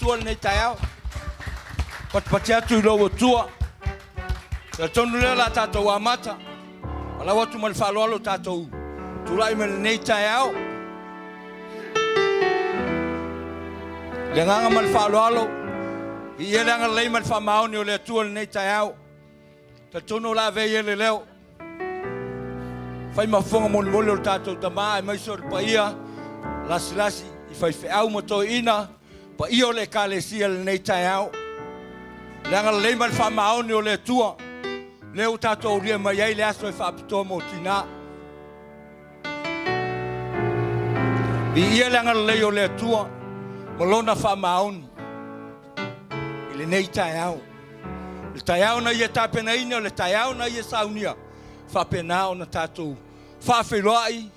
Atua i lenei taeao. Patipati atu i lou Atua. Talitonu lea o le a tatou amata. Valaau atu ma le faaaloalo tatou tulai mai lenei taeao. Le agaga ma le faaaloalo, viia le agalelei ma le faamaoni o le Atua i lenei taeao. Talitonu o le a avea ia le leo. Fai ma fofoga molimoli o le tatou tama aemaise o le paia lasilasi i faifeau ma toeaiina, paia o le Ekalesia i lenei taeao. Le agalelei ma le faamaoni o le Atua, lea ua tatou aulia mai ai le aso e faapitoa mo tinã. Viia le agalelei o le Atua ma Lona faamaoni i lenei taeao. Le taeao na Ia tapenaina, o le taeao na Ia saunia, faapena ona tatou faafeiloai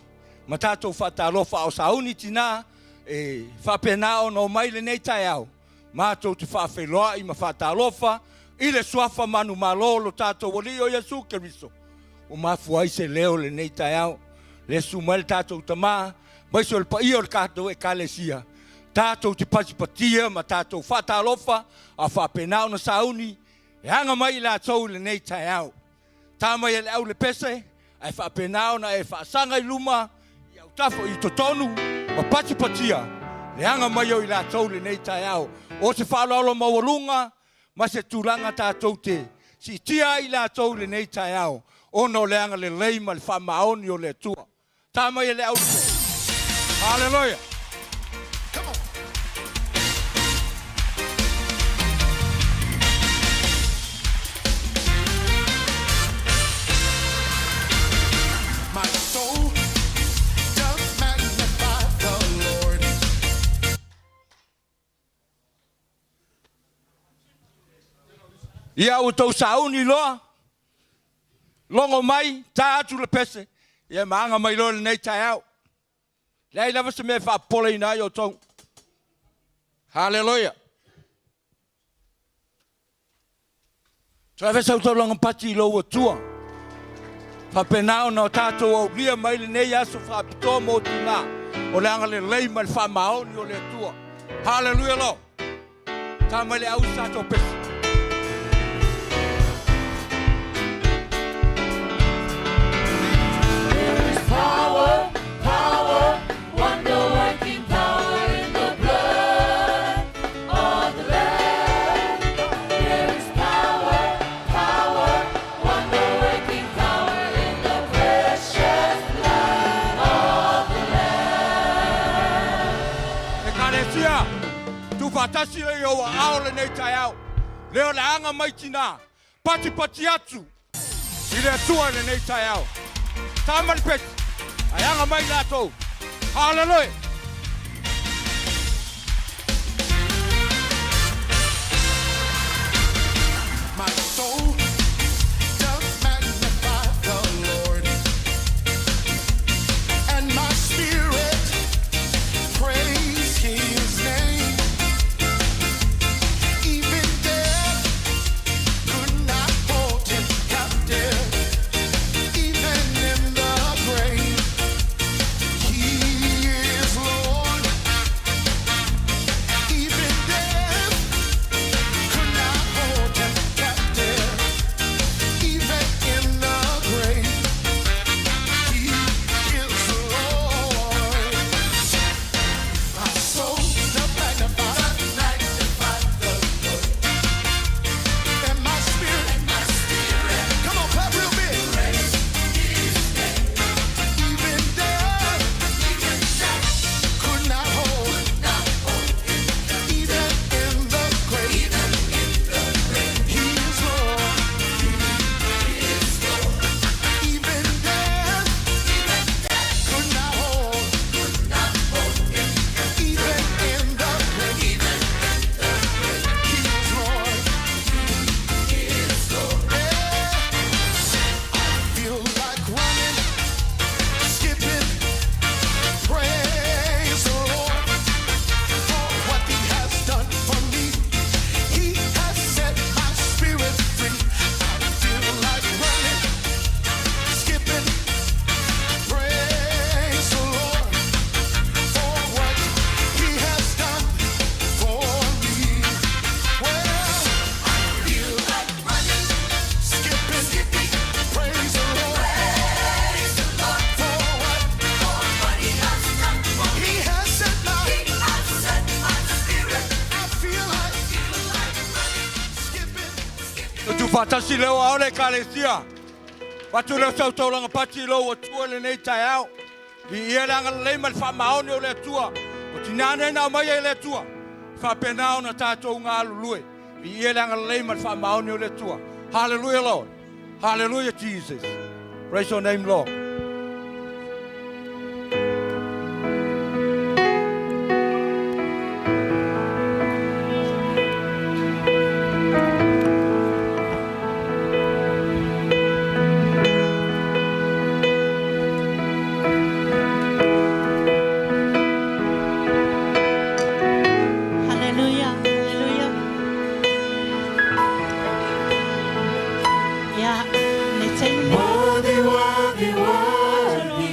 ma tatou faatalofa a o sauni tinã e faapena ona omai lenei taeao matou te faafeiloai ma faatalofa i le Suafa manumalo o lo tatou Alii o Iesu Keriso ua mafua ai se leo lenei taeao. Lea susu mai le tatou Tama, aemaise o le paia o le tatou Ekalesia, tatou te patipatia ma tatou faatalofa a faapena ona sauni e aga mai i latou i lenei taeao. Ta mai e le au le pese, ae faapena ona e faasaga i luma i autafa i totonu ma patipatia le aga mai o i latou i lenei taeao. O se faaaloalo maualuga ma se tulaga tatou te siitia ai i latou i lenei taeao ona o le agalelei ma le faamaoni o le Atua. Ta mai e le au le pese. Haleluia! My soul doth magnify the Lord. Ia ua tou sauni loa, logo mai, ta atu le pese, ia ma aga mai loa lenei taeao. Leai lava se mea e faapopoleina ai outou. Haleluia! Toe ave sau taulaga pati i lou Atua. Faapena ona o tatou aulia mai lenei aso faapitoa mo tinā o le agalelei ma le faamaoni o le Atua. Haleluia Lord. Ta mai le au i sa tatou pese. There is power, power, wonder working power in the blood of the Lamb. There is power, power, wonder working power in the precious blood of the Lamb. Ekalesia, tuufaatasi lea i ou aao lenei taeao. Lea o le aga mai tinā, patipati atu i le Atua i lenei taeao. Ta ma le pesi, ae aga mai latou. Haleluia! My soul doth magnify the Lord, and my spirit praise his name. Even death could not hold him captive. Even in the grave, he is Lord. Even death could not hold him captive. faatasi lea o ao le Ekalesia. Avatu lea o sau taulaga pati i lou Atua i lenei taeao. Viia le agalelei ma le faamaoni o le Atua. O tinā nei na aumaia e le Atua, e faapena ona tatou galulue. Viia le agalelei ma le faamaoni o le Atua. Hallelujah Lord. Hallelujah Jesus. Praise your name Lord. Hallelujah, hallelujah. Ia, le taimi lenei. Worthy, worthy, worthy.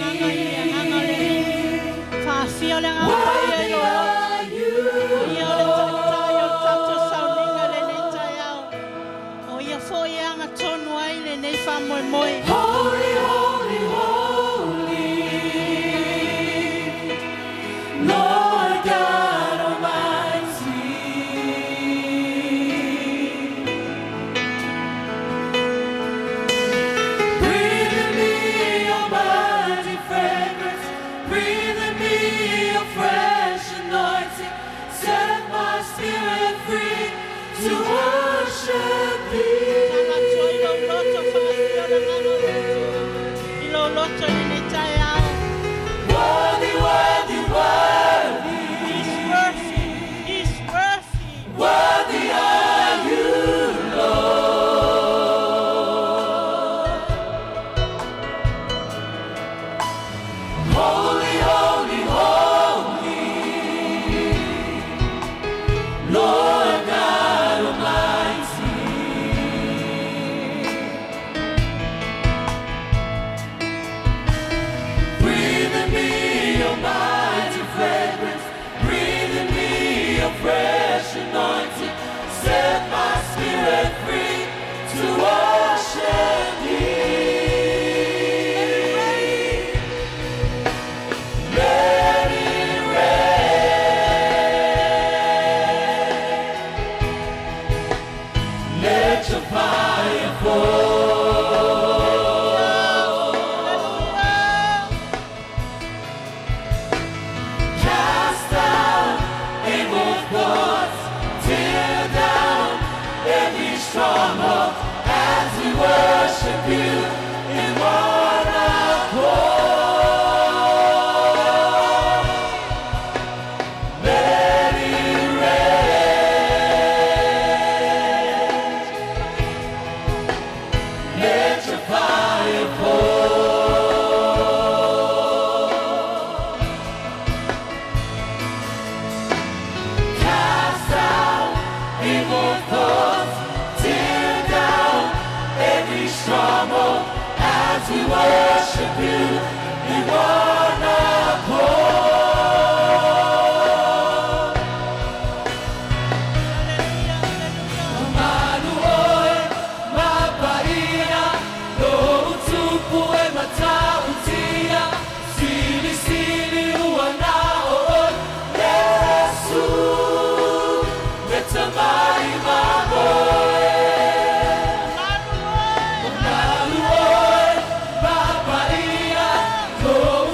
Faafia o le Agaga Paia i lou loto. Ia o le Taitai o le tatou sauniga i lenei taeao. O Ia foi e agatonu ai lenei faamoemoe. Holy, holy, holy. Lord God Almighty. Breathe in me your mighty fragrance. Breathe in me your fresh anointing. Set my spirit free to worship thee. Tagato i lou loto, faafia o le Agaga o le Atua i lou loto i lenei taeao. Worthy, worthy, worthy. He's worthy. He's worthy. Worthy are you, Lord. Holy, holy, holy, Lord God Almighty. Breathe in me your mighty fragrance. Breathe in me your fresh anointing. Set my spirit free to worship Thee. Let it rain. Let your fire fall. Cast out evil thoughts, tear down every stronghold as we worship you in one accord. Let it rain. Let your fire fall. Cast out evil thoughts, tear down every stronghold as we worship you in one accord. Hallelujah, hallelujah. Mamalu oe, mapaia, lou tupu e matautia, sili sili ua na o oe, Yesu, le tamai mamoe. Malu oe. Mamalu oe, mapaia, lou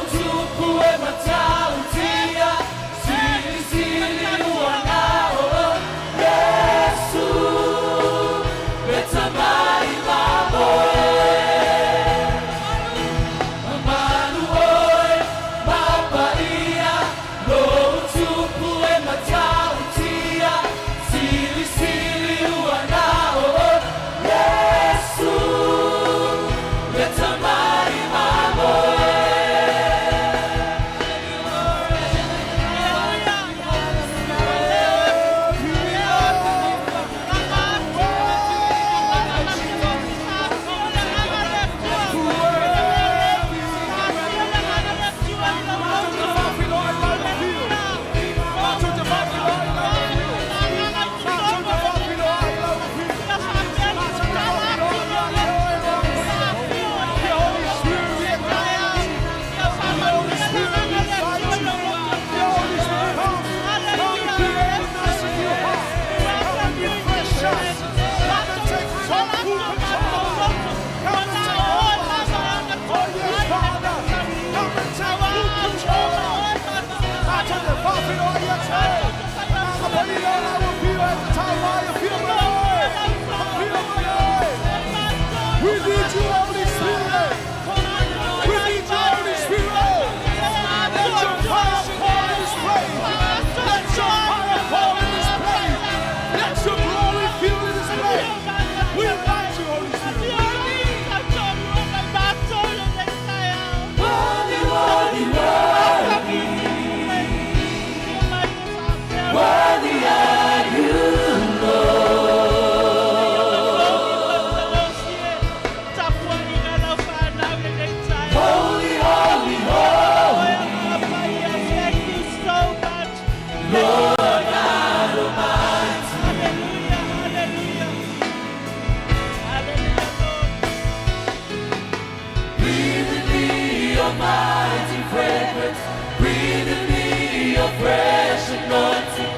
Your mighty fragrance. Breathe in me your fresh anointing.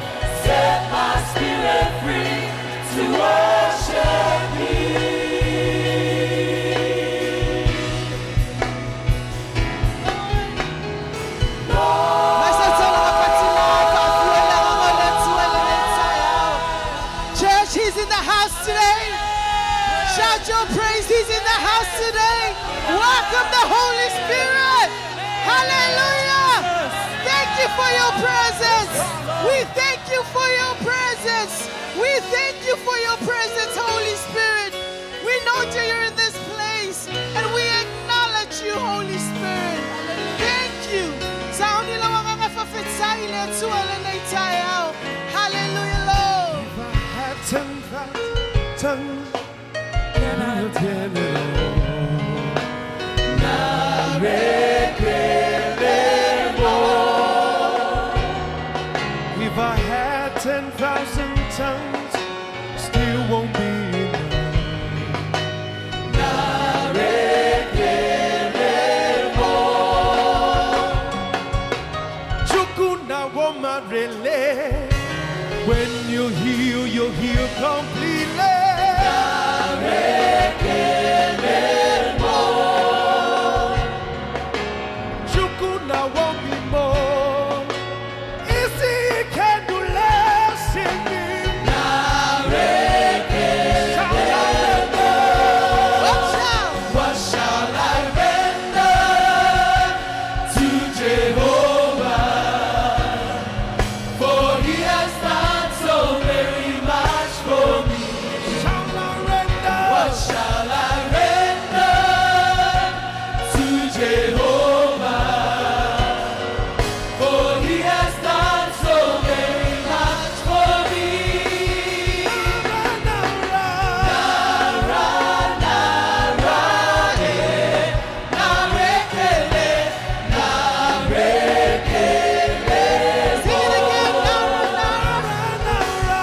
Set my spirit free to worship thee. Church, he's in the house today. Shout your praise, he's in the house today. Welcome the Holy Spirit. Hallelujah. Thank you for your presence. We thank you for your presence. We thank you for your presence, Holy Spirit. We know that you're in this place and we acknowledge you, Holy Spirit. Thank you. Sauni la wanganga fafetsai le atua le nei taeao. Hallelujah, Lord. If I had 10,000 tongues, can I tell it all? If I had 10,000 tongues, still won't be enough. Chukwu na woman relay. When you heal completely. Chukwu na won't be more. Isi can do less in me. Watch out. What shall I render to Jehovah? For he has done so very much for me. Shall I render? What shall I render to Jehovah? For he has done so very much for me. Sing it again. Nara, nara.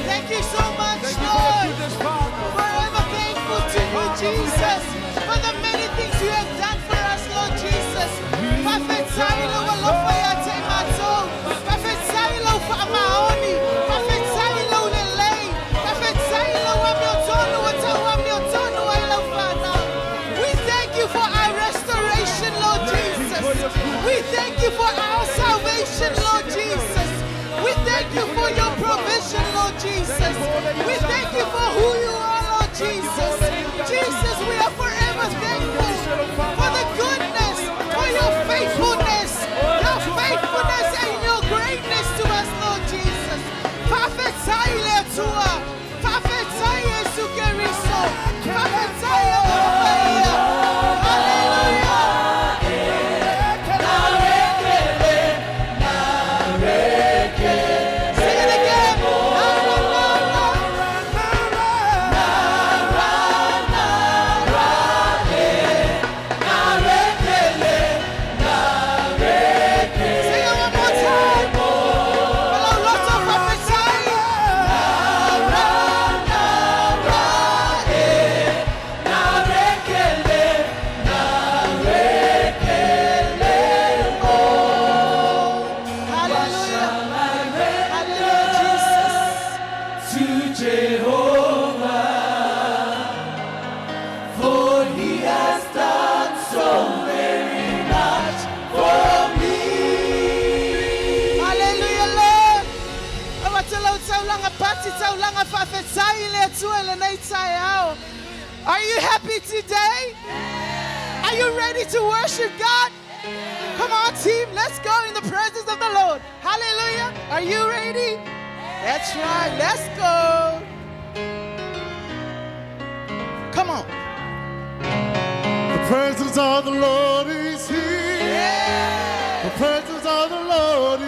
Thank you so much, Lord. Forever thankful to you, Jesus, for the many things you have done for us, Lord Jesus. Fafetsailo walofa ya temato. Fafetsailo fa maoni. Fafetsailo lelei. Fafetsailo wa miotono wa wa miotono wa ilofana. We thank you for our restoration, Lord Jesus. We thank you for our salvation, Lord Jesus. We thank you for your provision, Lord Jesus. We thank you for who you are, Lord Jesus. Jesus, we are forever thankful for the goodness, for your faithfulness and your greatness to us, Lord Jesus. Fafetsai le Atua. Fafetsai Yesu Keriso. Fafetsai Alofaia. Hallelujah. Sing it again. Na, na, na, na. Sing it one more time. Hello, lots of fafetsai. Hallelujah. Hallelujah, Jesus. To Jehovah, for he has done so very much for me. Hallelujah, Lord. Awatalau taulanga pati taulanga fafetsai le atua le nei taeao. Are you happy today? Are you ready to worship God? Come on, team. Let's go in the presence of the Lord. Hallelujah. Are you ready? That's right. Let's go. Come on. The presence of the Lord is here. The presence of the Lord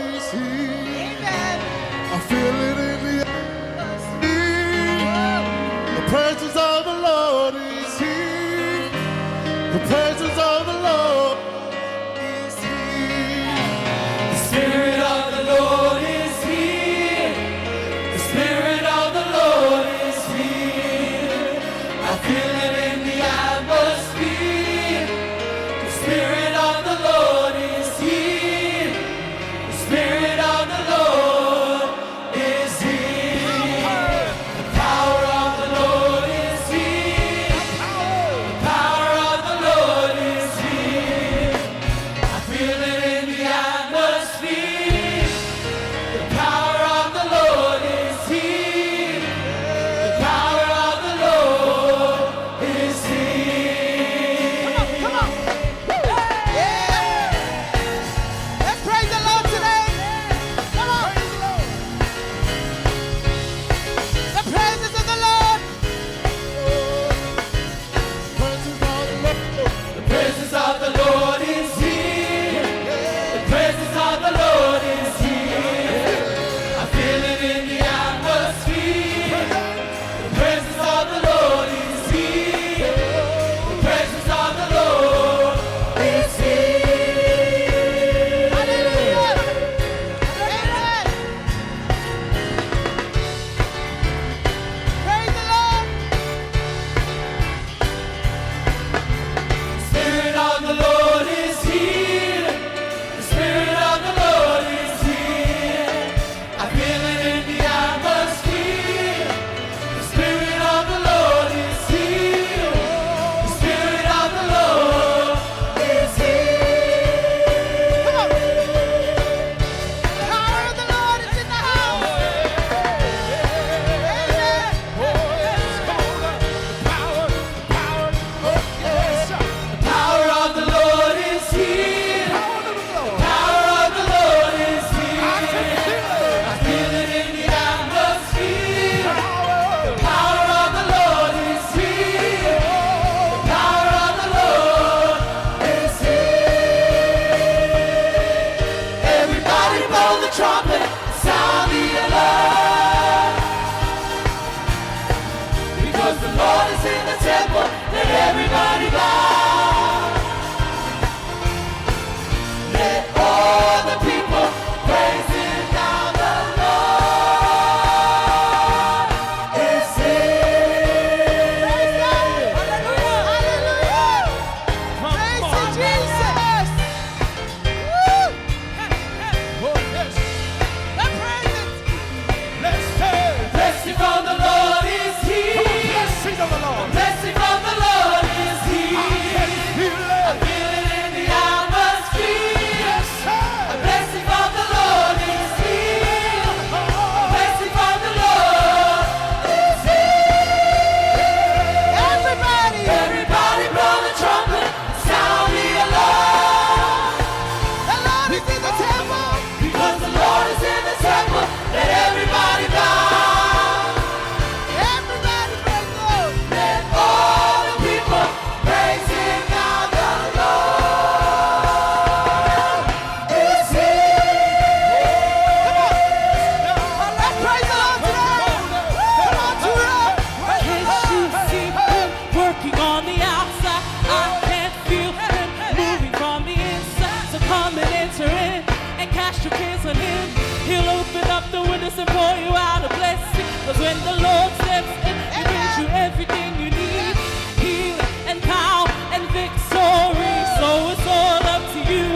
everybody bow. Let all the people praise Him now. The Lord is here. Praise God. Hallelujah. Praise you, Jesus. Woo. Oh, yes. The presence. Let's say, Blessing from the Lord is here. blessing of the Lord. Blessing from the Lord is here. Can feel it. Feel it in the atmosphere. Yes, sir. Blessing from the Lord is here. Blessing from the Lord is here. Everybody. Everybody blow the trumpet, sound the alarm. The Lord is in the temple. Because the Lord is in the temple, let everybody bow. Everybody praise the Lord. Let all the people praise Him now. The Lord is here. Let's praise the Lord today. Come on, Tura. Can't you see him working on the outside? I can feel him moving from the inside. So come and enter in and cast your cares on him. He'll open up the windows and pour you out a blessing. Cause when the Lord steps in, he brings you everything you need. Healing and power and victory. So it's all up to you.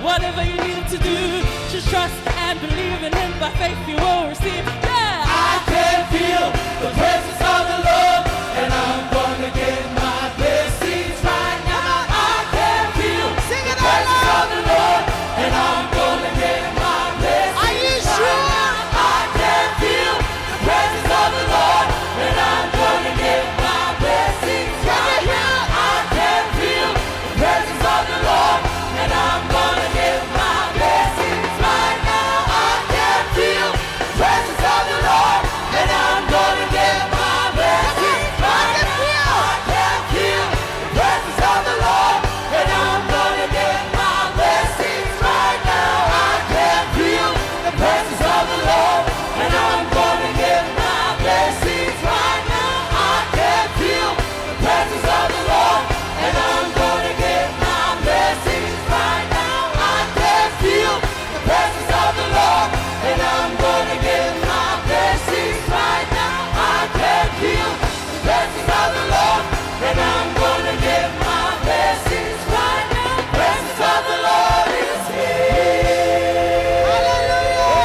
Whatever you need to do, just trust and believe in him. By faith you will receive. Yeah! I can feel the presence of the Lord, and I'm gonna get my blessings right now. I can feel Sing the it out presence loud. of the Lord, and I'm gonna get my blessings. Are you right sure? now. I can feel the presence of the Lord, and I'm gonna get my blessings Can right you hear? now. I can feel the presence of the Lord, and I'm gonna get my blessings right now. I can feel the presence of the Lord, and I'm gonna get my blessings right now. I can feel the presence of the Lord, and I'm gonna get my blessings right now. I can feel the presence of the Lord, and I'm gonna get my blessings right now. I can feel the presence of the Lord, and I'm gonna get my blessings right now. I can feel the presence of the Lord, and I'm gonna get my blessings right now. I can feel the presence of the Lord, and I'm gonna get my blessings right now. Presence of the Lord is here. Hallelujah.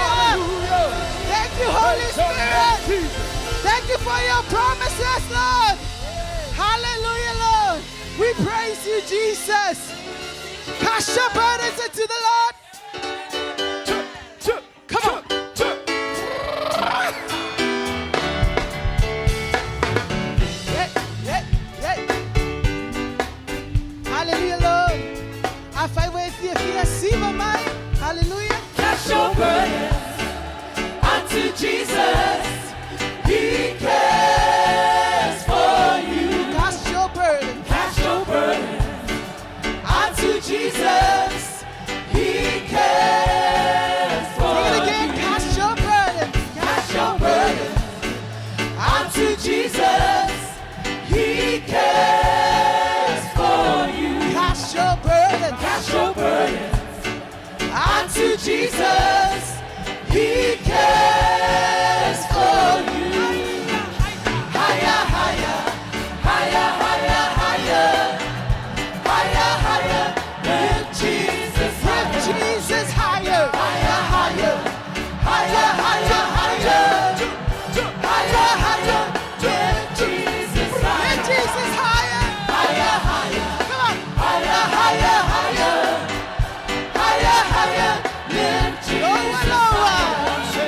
Hallelujah. Thank you, Holy Spirit. Thank you for your promises, Lord. Hallelujah, Lord. We praise you, Jesus. Cast your burdens unto the Lord. Come on. Yeah, yeah, yeah. Hallelujah, Lord. Afai ua e fiafia siva mai. Hallelujah. Cast your burdens unto Jesus. He cares for you. Cast your burden. Cast your burdens unto Jesus. He cares for Sing it again. you. Cast your burden. Cast your burdens unto Jesus. He cares for you. Cast your burden. Cast your burdens unto Jesus. He cares for you. Higher, higher, higher, higher, higher, higher, higher. Lift Jesus Lift higher, Jesus higher. higher, higher, higher, higher, higher, higher, higher. Lift Jesus Lift higher, Jesus higher. higher, higher. Come on. Higher, higher, higher, higher, higher, lift Lower, Jesus lower. higher.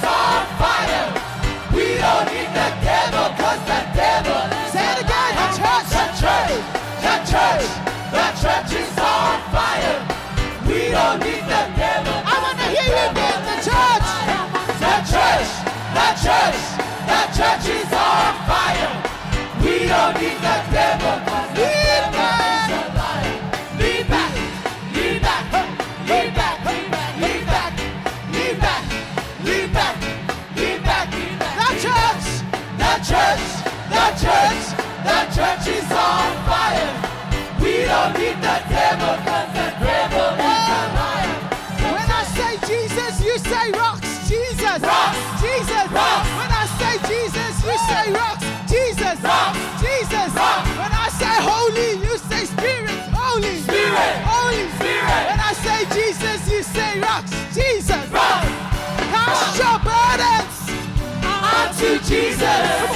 is on fire. We don't need the devil, 'cause the devil is Say it again, the church. The church, the church, the church is on fire. We don't need the devil. I want to hear you again, the church. The church, the church, the church is on fire. We don't need the devil, 'cause the Lead devil is a liar. Lean back, lean back, lean back, lean back, lean back, lean back, lean back, lean back. The church. The church, the church, the church is on fire. We don't need the devil, 'cause the devil is a liar. When I say Jesus, you say rocks. Jesus. Rocks. Jesus. Rocks. When I say Jesus, you say rocks. Jesus. Rocks. Jesus. Rocks. When I say holy, you say spirit. Holy. Spirit. Holy. Spirit. When I say Jesus, you say rocks. Jesus. Rocks. Cast your burdens. Unto Jesus,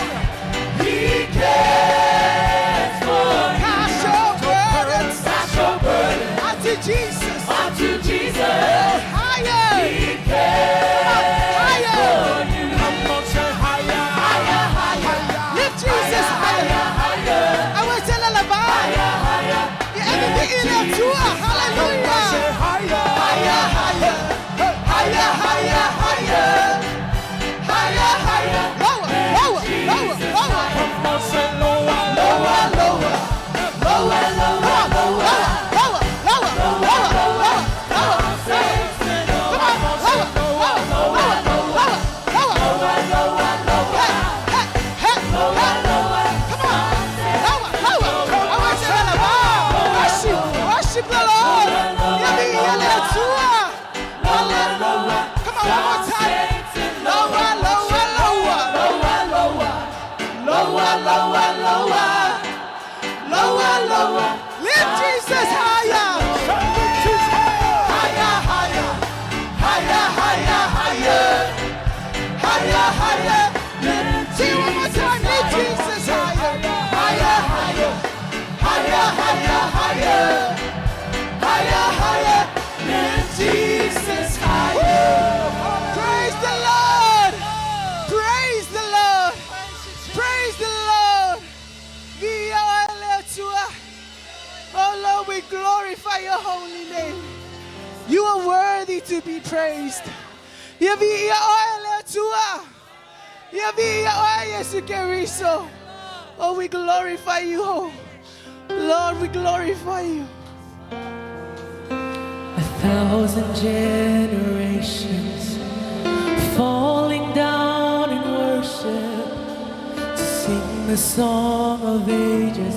He cares for you. Cast your burdens. Cast your burden Unto Jesus. unto Jesus. Higher. He cares Higher. for you. Come on, say higher. Higher, higher, Lift Jesus higher. higher, I will tell a higher, higher, Hallelujah. Say higher. higher, higher, higher, higher, higher, higher, higher. Lower, lower, lower, lower. Come on, say lower. Lower, lower, lower, lower, Come on, lower. lower, lower, lower, lower, lower. Come on, lower, lower, lower, lower, lower. Lower, lower, lower, Hey, hey, hey. lower. Come on, lower, lower. I want you to worship, worship the Lord. Come on, one more time. Lower, lower, lower. Lower, lower, lower, lower, lower, lower, lower, Lift Jesus higher. higher, higher, higher, higher, higher, higher, higher. Say it one more time. Lift Jesus higher. Higher, higher, higher, higher, higher, higher, higher. Lift Jesus higher. Praise the Lord. Praise the Lord. Praise the Lord. Oh Lord, we glorify your holy name. You are worthy to be praised. Ia viia oe le Atua. Ia viia oe Iesu Keriso. Oh, we glorify you. Oh. Lord, we glorify you. 1,000 generations falling down in worship to sing the song of ages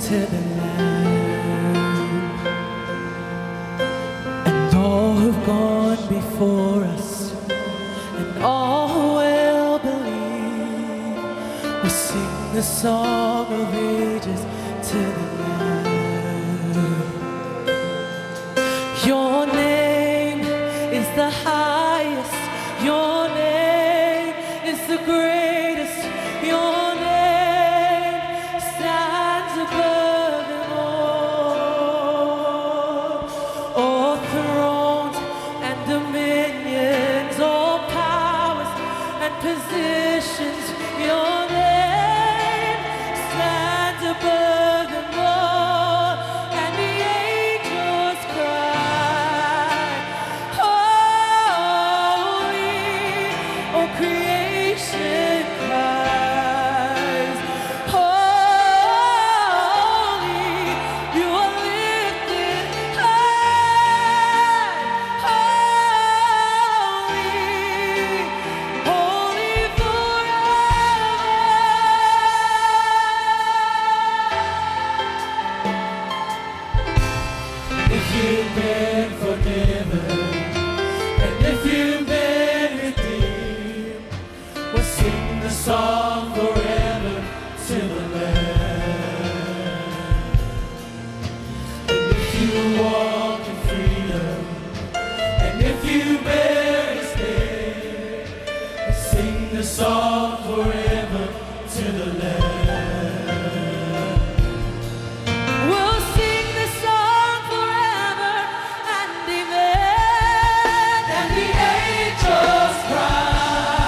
to the Lamb. And all who've gone before us and all who will believe will sing the song of ages to the Lamb. Your name is the highest. Your name is the greatest. Your name stands above them all. All thrones and dominions, all powers and positions. Your name stands above them all, and the angels cry, Holy, all creation cries, Holy, you are lifted high, holy, holy forever. If you've been forgiven, and if you've been redeemed, we'll sing the song forever to the Lamb. And if you walk in freedom, and if you bear His name, we'll sing the song forever to the Lamb. We'll sing the song forever and amen. And the angels cry,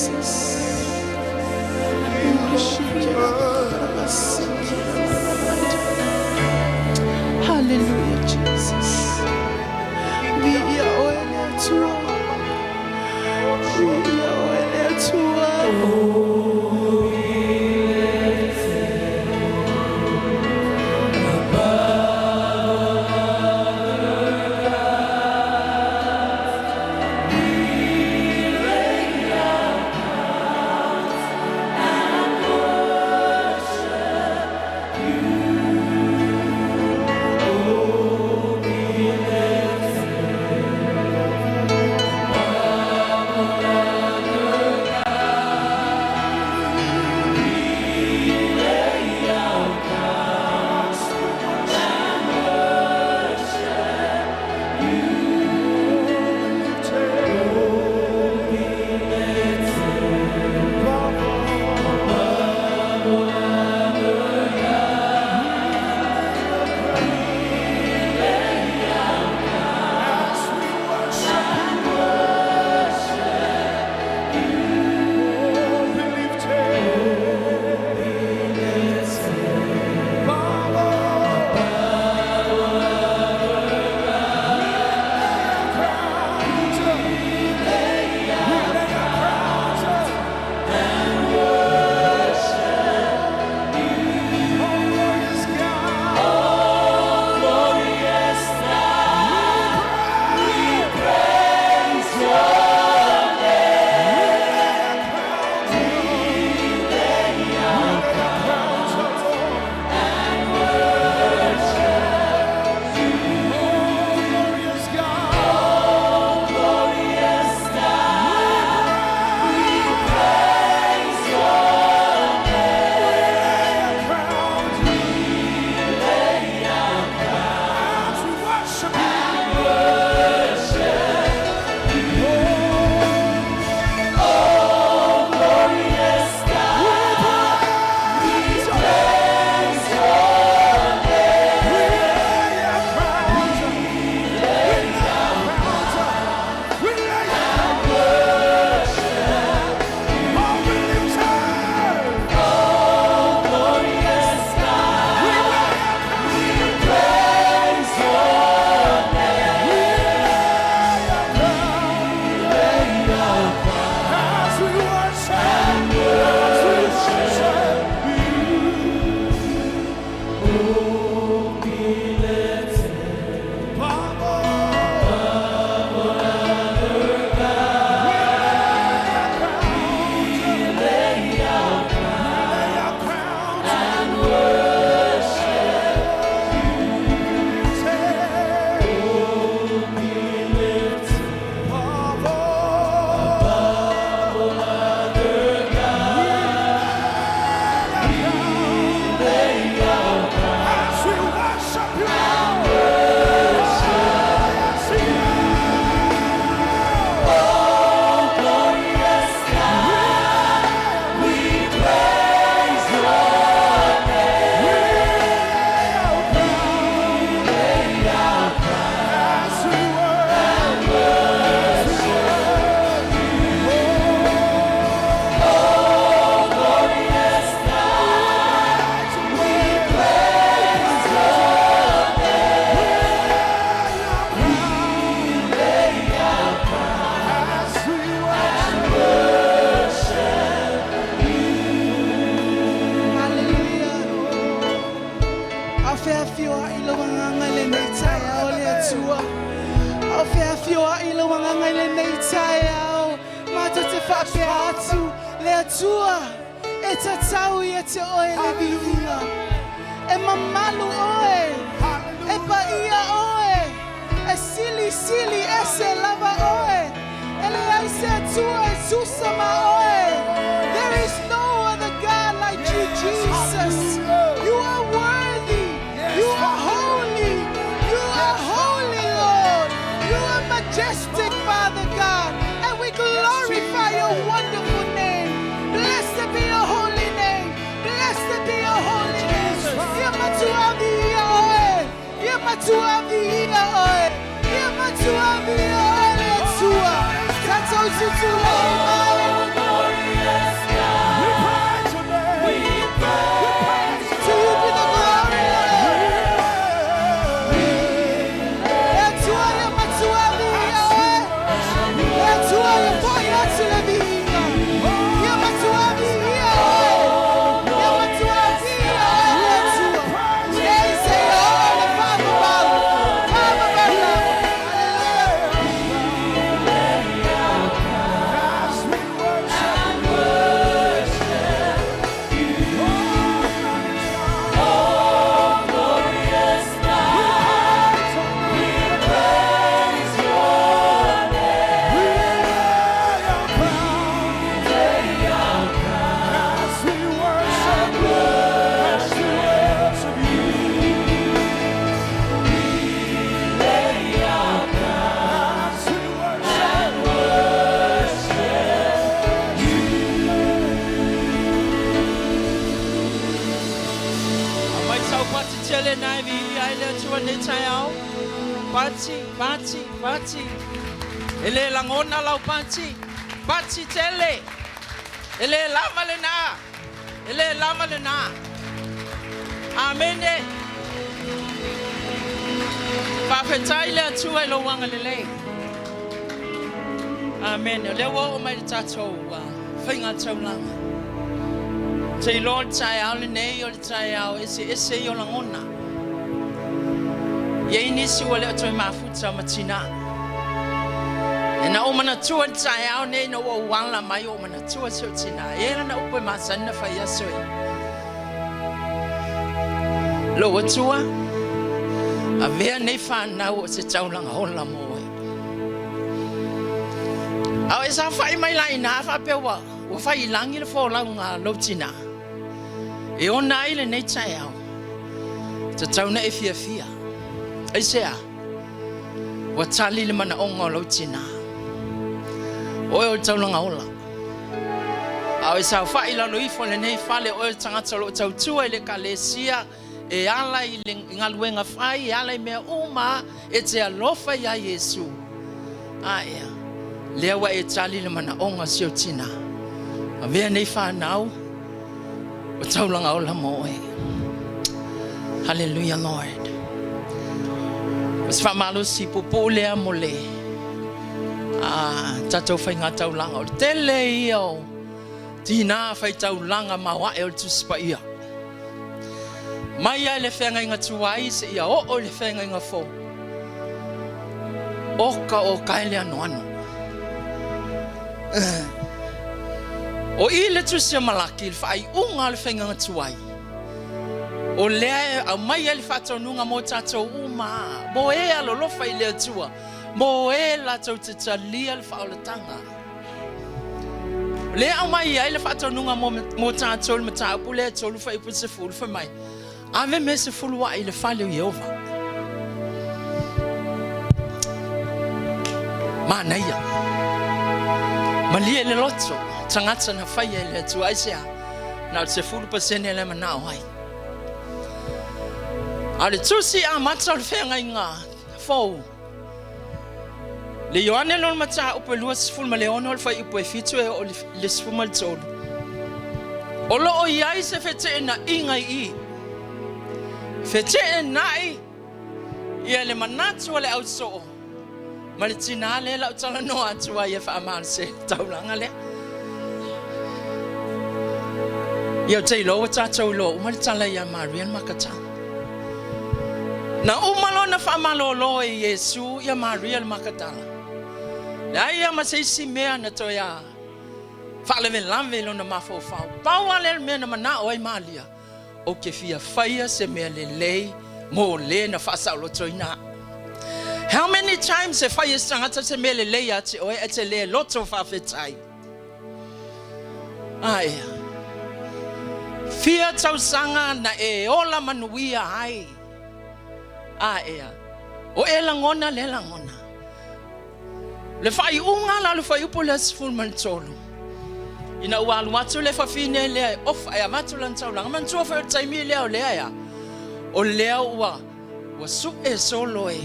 Jesus. Hallelujah, Jesus. We are oe le Atua. We are oe le Atua. Hallelujah. Afeafioai lou agaga i lenei taeao le Atua. Afeafioai lou agaga i lenei taeao. Matou te faapea atu le Atua e tatau ia te oe le viiga. E mamalu oe, e paia oe, e silisili ese lava oe. E leai se Atua e tusa ma oe. There is no other God like you, Jesus. You are worthy. You are holy. You are holy, Lord. You are majestic, Father God. And we glorify your wonderful name. Blessed be your holy name. Blessed be your holy name. Ia matua viia oe. Ia matua viia oe. Ia matua viia oe le Atua. Tatou tutulei mai. lena e viia ai le Atua i lenei taeao. Pati, pati, pati. E le lagona lau pati. Pati tele. E le lava lena. E le lava lena. Amene. Faafetai le Atua i lou agalelei. Amene. O lea ua oo mai le tatou uh, faiga taulaga. Te iloa le taeao lenei o le taeao eseese ia o lagona. E i ai nisi ua le o toe mafuta ma tinā. E na ou manatua i le taeao nei ina ua ou ala mai ua ou manatua si ou tinā. E i ai lana upu e masani na fai aso ia. Lou Atua, avea nei fanau o se taulaga ola mo oe. A o e saofai mai la i ina faapea ua, ua fai i lagi le folauga a lou tinā. E ona ai lenei taeao, tatau na e fiafia. Aisea? Ua tali le manaoga o lou tinā. Oe o le taulaga ola. A o e saofai i lalo ifo o lenei fale, oe o le tagata o lo o tautua i le Ekalesia, e ala i le galuega fai, e ala i mea uma e te alofa iā Iesu. A ea, lea ua e tali le manaoga o si ou tinā. Avea nei fanau o taulaga ola mo oe. Hallelujah, Lord. O se faamalosi puupuu lea mo le a tatou faiga taulaga. O le tele ia o tinā faitaulaga maoae o le Tusi Paia. Mai lava i le feagaiga tuai seia oo i le feagaiga fou. Oka oka e le anoano. O i le Tusi a Malaki i le faaiuga o le feagaiga tuai, o lea e aumai ai le faatonuga mo tatou uma, mo e alolofa i le Atua, mo e latou te talia le faaolataga. O lea e aumai ai le faatonuga mo, mo tatou i le mataupu lea e 3 fuaiupu 10, fai mai, Ave mea sefuluaʻi i le fale o Ieova. Manaia. Malie le loto, tagata na faia e le Atua. Aisea? Na o le 10% lea manao ai. A o le tusi amata o le feagaiga fou, Le Ioane lona mataupu e 26 o le fuaiupu e 7 e oo i le 13. O lo o i ai se feteenaiga i i. Feteenai ia le manatu o le ausoo ma le tinā lea la ou talanoa atu ai e faamalose le taulaga lea. Ia ou te iloa ua tatou iloa uma le tala ia Maria le Makatala. Na uma loa ona faamalolo e Iesu ia Maria le Makatala, leai lava ma se isi mea na toe a faalavelave i lona mafaufau. Pau lava lea o le mea na manao ai Maria, Ou te fia faia se mea lelei mo le na faasaolotoina au. How many times e fai e se tagata se mea lelei ia te oe ae te le loto faafetai? Ae fia tausaga na e ola manuia ai. Ae o e lagona le lagona. Le faaiuga la o le fuaiupu lea 13, ina ua alu atu le fafine lea e ofa e avatu lana taulaga, manatua foi o le taimi lea o lea ea, o lea ua ua sue solo e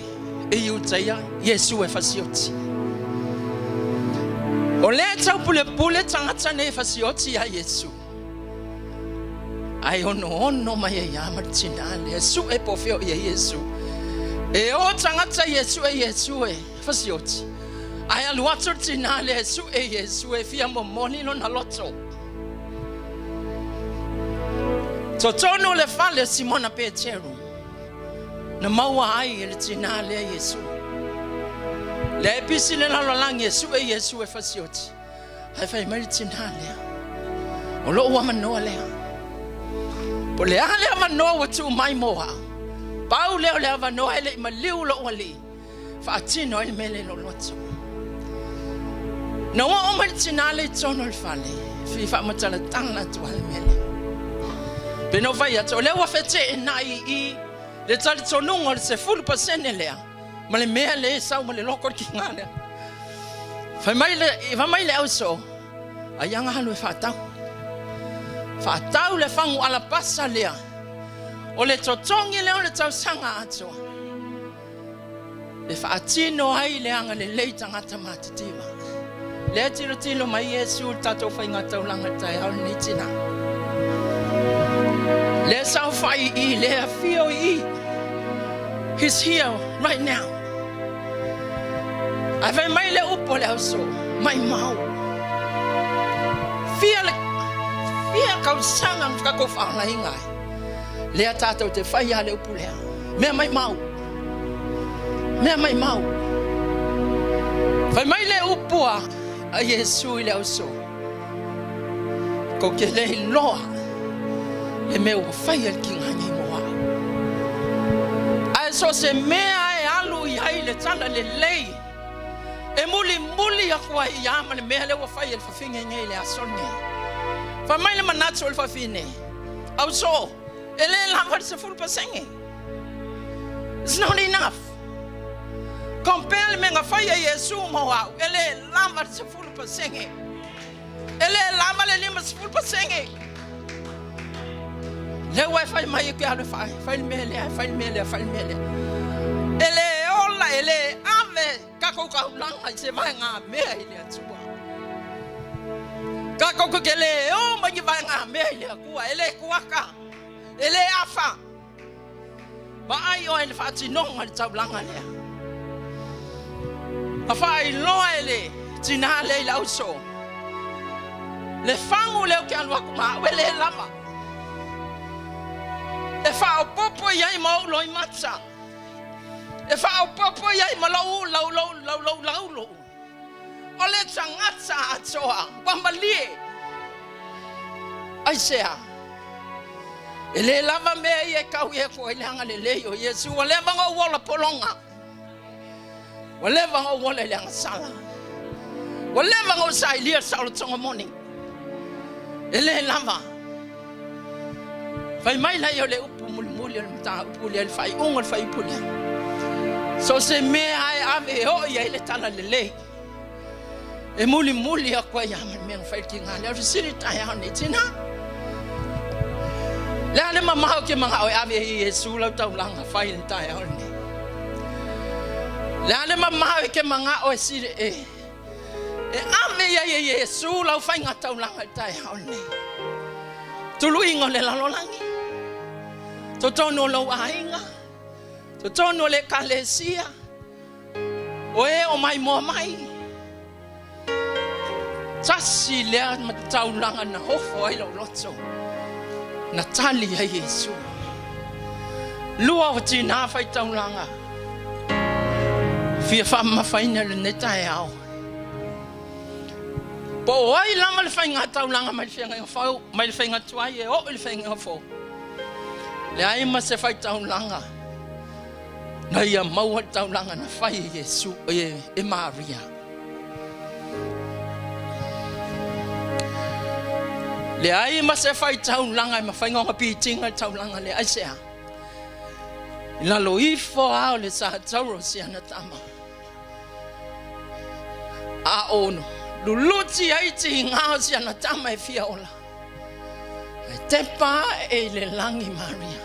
e Iutaia Iesu e fasioti. O lea e taupulepule tagata nei e fasioti ia Iesu. Ae onoono mai ai lava ma le tinā lea e sue po o fea o i ai Iesu. E o tagata ia e sue Iesu e fasioti. Ae alu atu le tinā lea e sue Iesu e fia momoli lona loto. Totonu o le fale o Simona Peteru na maua ai e le tinā lea Iesu. Lea e pisi le lalolagi e sue Iesu e fasioti. Ae fai mai le tinā lea, o lou avanoa lea. Po o le a le avanoa ua tuu mai mo au, pau lea o le avanoa e le i maliu lou alii, faatino ai le mea lea i lou loto. Na ua oo mai le tinā lea i totonu o le fale, fia faamatalatala atu ai le mea lea. Pe na ou fai atu, o lea ua feteenai i i le talitonuga o le 10% lea, ma le mea lea e sau ma le loko le kiga lea. Fai mai le, fai mai le ausoo, ai aga alu e faatau. Faatau le fagu alapasa lea. O le totogi lea o le tausaga atoa e faatino ai le agalelei i tagata matitiva. Lea e tilotilo mai Iesu i le tatou faiga taulaga i le taeao lenei tina. Lea saofai i i, lea afio i i. He's here right now. Ae fai mai le upu a le ausoo, maimau. Fia le fia tausaga na tatou faalaina ai. Lea tatou te fai a le upu lea. Mea maimau. Mea maimau. Fai mai le upu a Iesu i le ausoo. Kou te le iloa le mea ua faia le tiga nei mo au. Ae so o se mea e alu i ai le tala lelei, e mulimuli aku ai ia ma le mea lea ua fai e le fafine nei i le aso lenei. Fai mai le manatu o le fafine, Ausoo, e le lava le 10%. It's not enough. Compare le mea na fai e Iesu mo au, e le lava le 10%. E le lava le 50%. Lea ua e fai mai e ke alu e fai, fai le mea lea, fai le mea lea, fai le mea lea. E le ola, e le ave tatou taulaga i se vaega mea i le Atua. Tatou te le o mai ni vaega mea i le Atua, e le kuaka, e le afa. Vaai oe i le faatinoga o le taulaga lea. Na faailoa e le tinā lea i le ausoo, le fagu lea ou te alu atu ma au e le lava. E faaopoopo i ai ma ou loimata. E faaopoopo i ai ma lou lau lou lau lou laulo. O le tagata atoa ua malie. Aisea? E le lava mea ia e tau i aku ai le agalelei o Iesu. Ua leva ona ou ola pologa. Ua leva ona ou ola i le agasala. Ua leva ona ou sailia le saolotoga moni. E le lava. Fai mai laia o le upu mulimuli o le mataupu lea, le faaiuga o le fuaiupu lea. So o se mea e ave e oo i ai le tala lelei, e mulimuli aku ai lava ma le mea na fai i le tiga lea. O le fesili taeao nei, tina, le a le mamao ke manao e ave i Iesu lau taulaga fai i le taeao lenei? Le a le mamao e ke manao e sili e E ave i ai e Iesu lau faiga taulaga i le taeao lenei. Tuluiga o le lalolagi, totonu o lou aiga, totonu o le ekalesia, o e o maimoa mai. Tasi lea taulaga na ofo ai lou loto, na tali ai Iesu. Lua o tinā fai taulaga, fia faamamafaina i lenei taeao. Po o ai lava le faiga taulaga mai le feagaiga fou, mai le faiga tuai e oo i le faiga fou. Leai ma se faitaulaga na ia maua le taulaga na fai e Iesu e, e Maria. Leai ma se faitaulaga e mafai ona pitinga le taulaga lea. Aisea? I lalo ifo lava o le sa tauro o si ana tama. A o luluti ai tiga o si ana tama e fia ola. E tepa ae i le lagi Maria.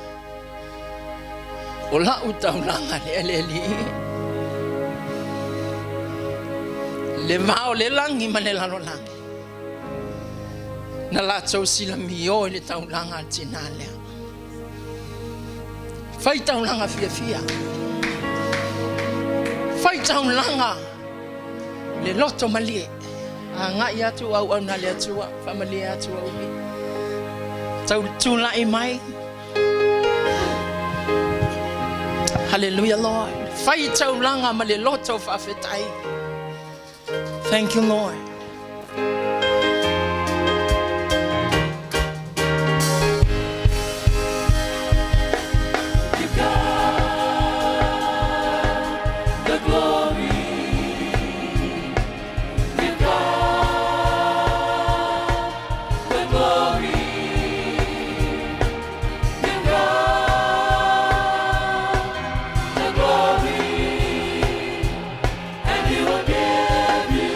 O lau taulaga le le alii. Le va o le lagi ma le lalolagi. Na latou silamio i le taulaga a le tinā lea. Fai taulaga fiafia. Fai taulaga le loto malie. Agai atu auauna a le Atua, faamalie atu au i. Tau tulai mai. Hallelujah Lord. Fai taulaga ma le loto faafetai. Thank you Lord. Give God the glory. Give God the glory. Give God the glory. And He will give you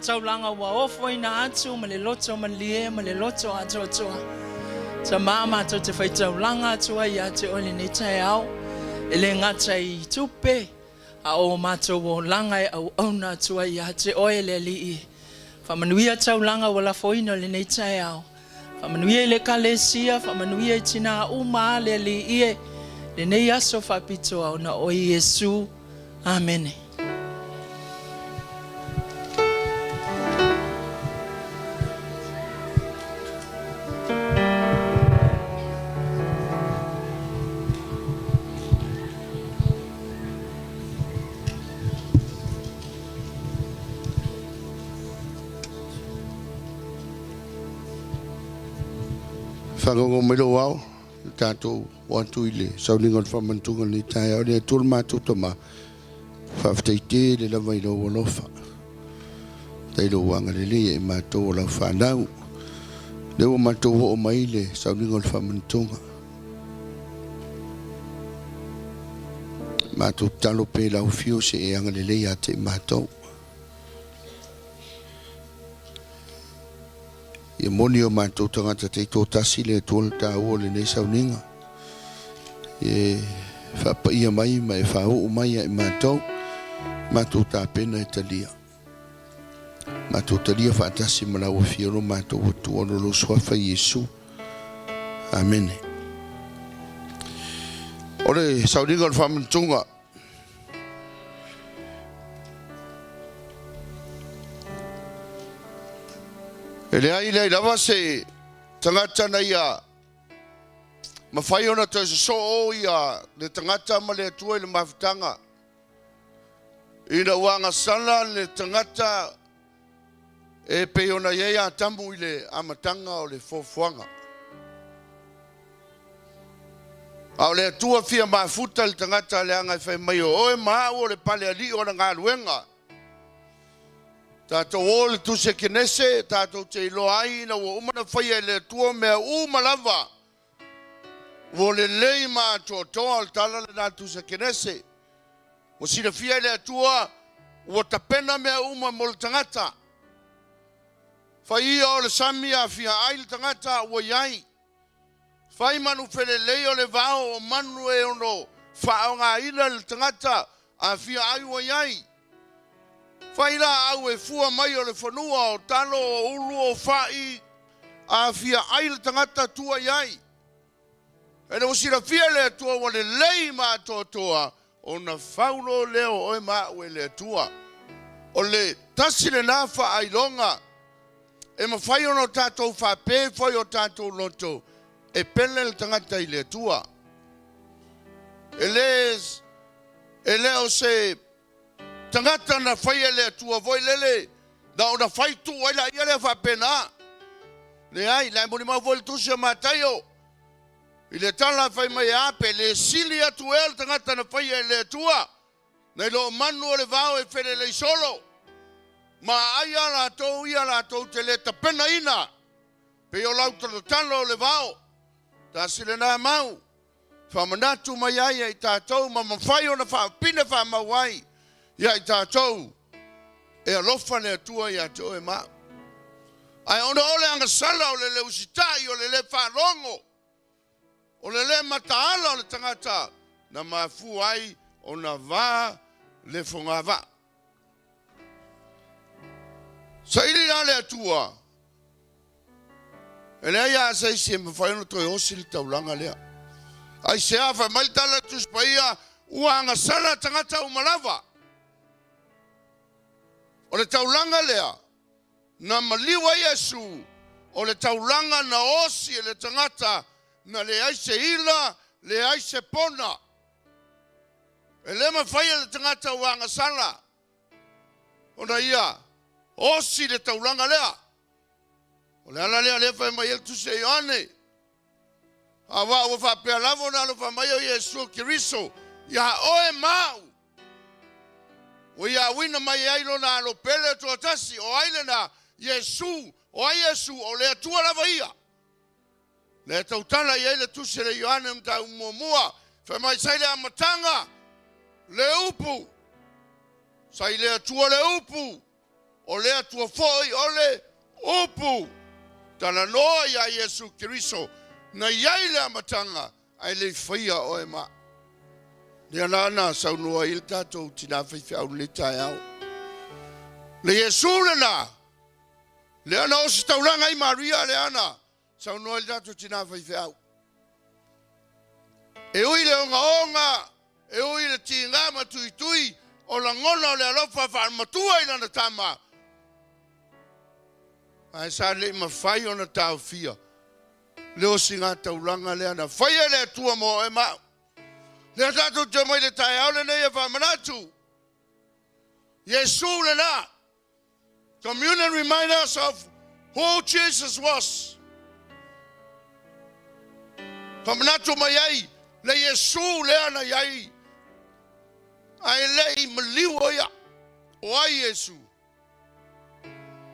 taulaga ua ofoina atu ma le loto malie ma le loto atoatoa. Tamā, matou te faitaulaga atu ai ia te Oe lenei taeao, e le gata i tupe, a o matou olaga e auauna atu ai ia te Oe le Alii. Faamanuia taulaga ua lafoina lenei taeao. Faamanuia i le Ekalesia, faamanuia i tinā uma a le Alii e, lenei aso faapitoa ona o Iesu. Amene. Fagogo mai lou ao, le tatou o atu i le sauniga o le faamanatuga o lenei taeao. Le Atua le matou Tama, faafetai tele lava i lou alofa. Faafetai i lou agalelei ia i matou o lau fanau. Lea ua matou oo mai i le sauniga o le faamanatuga. Matou tatalo pea i lau afio se e agalelei ia te i matou. Ia moni o matou tagata taitoatasi le Atua le taua o lenei sauniga. E faapaia mai ma e faauu mai ia i matou, matou tapena e talia. Matou talia faatasi ma lau afio lo matou Atua lo lou suafa Iesu. Amene. O le sauniga o le faamanatuga. E leai leai lava se tagata na ia mafai ona toe sosoo ia le tagata ma le Atua i le mafutaga ina ua agasala le tagata e pei ona i ai Atamu i le amataga o le foafoaga. A o le Atua fia mafuta le tagata leaga e fai mai o oe ma au o le pale alii o ana galuega. Tatou o i le Tusi a Kenese, tatou te iloa ai ina ua uma ona faia e le Atua mea uma lava ua lelei ma atoatoa. O le tala lena a le Tusi a Kenese. Ua silafia e le Atua ua tapena mea uma mo le tagata. Fai ia o le sami a fia ai le tagata ua i ai. Fai manu felelei o le vao o manu e ono faaaogaina e le tagata a fia ai ua i ai. Fai laau e fua mai o le fanua, o talo, o ulu, o fai, a fia ai le tagata tua i ai. Ina ua silafia e le Atua ua lelei ma atoatoa, ona fau loa lea o oe ma au e le Atua. O le tasi lena faailoga e mafai ona o tatou faapea ifo ai o tatou loto e pele le tagata i le Atua. E le, e le o se tagata na faia e le Atua foi lele na ona fai tuu ai laia lea faapena. Leai, la e molimau foi le tusi a Mataio i le tala fai mai e a pe le sili atu ea le tagata na faia e le Atua nai lo manu o le vao e felelei solo ma ai a latou ia latou te le tapenaina pei o lau talotalo o le vao. Tasi lena mau faamanatu mai ai ia i tatou ma mafai ona faapine faamau ai ia i tatou e alofa le Atua ia te oe ma au. Ae ona o le agasala o le le usitai, o le le faalogo, o le le mataala o le tagata na mafua ai ona va le fogavaa. Saili la le Atua, e leai lava se isi e mafai ona toe osi le taulaga lea. Aisea? Fai mai le tala a le Tusi Paia, ua agasala tagata uma lava. O le taulaga lea na maliu ai Iesu, o le taulaga na osi e le tagata na leai se ila, leai se pona. E le mafai e le tagata ua agasala ona ia osi le taulaga lea. O le ala lea lea fai mai ai le Tusi a Ioane, Aua ua faapea lava ona alofa mai o Iesu Keriso ia oe ma au, ua ia auina mai ai lona alo pele toatasi, o ai lena? Iesu. O ai Iesu? O le Atua lava ia. Lea e tautala i ai le Tusi a le Ioane Mataupu Muamua, fai mai sa i le amataga le upu, sa i le Atua le upu. O le Atua foi o le Upu. Talanoa ia Iesu Keriso na i ai le amataga ae le i faia oe ma a'u. Lea la na saunoa ai le tatou tinā faifeau i lenei taeao. Le Iesu lena, lea na ositaulaga ai Maria, lea na saunoa ai le tatou tinā faifeau. E ui i le ogaoga, e ui i le tiga ma tuitui o lagona o le alofa faamatua i lana tama, ae sa le i mafai ona taofia le osigataulaga lea na faia e le Atua mo oe ma au. Lea tatou te omai i le taeao lenei e faamanatu, Iesu lena. Communion remind us of who Jesus was. Faamanatu mai ai le Iesu lea na i ai ae le i maliu o ia. O ai Iesu?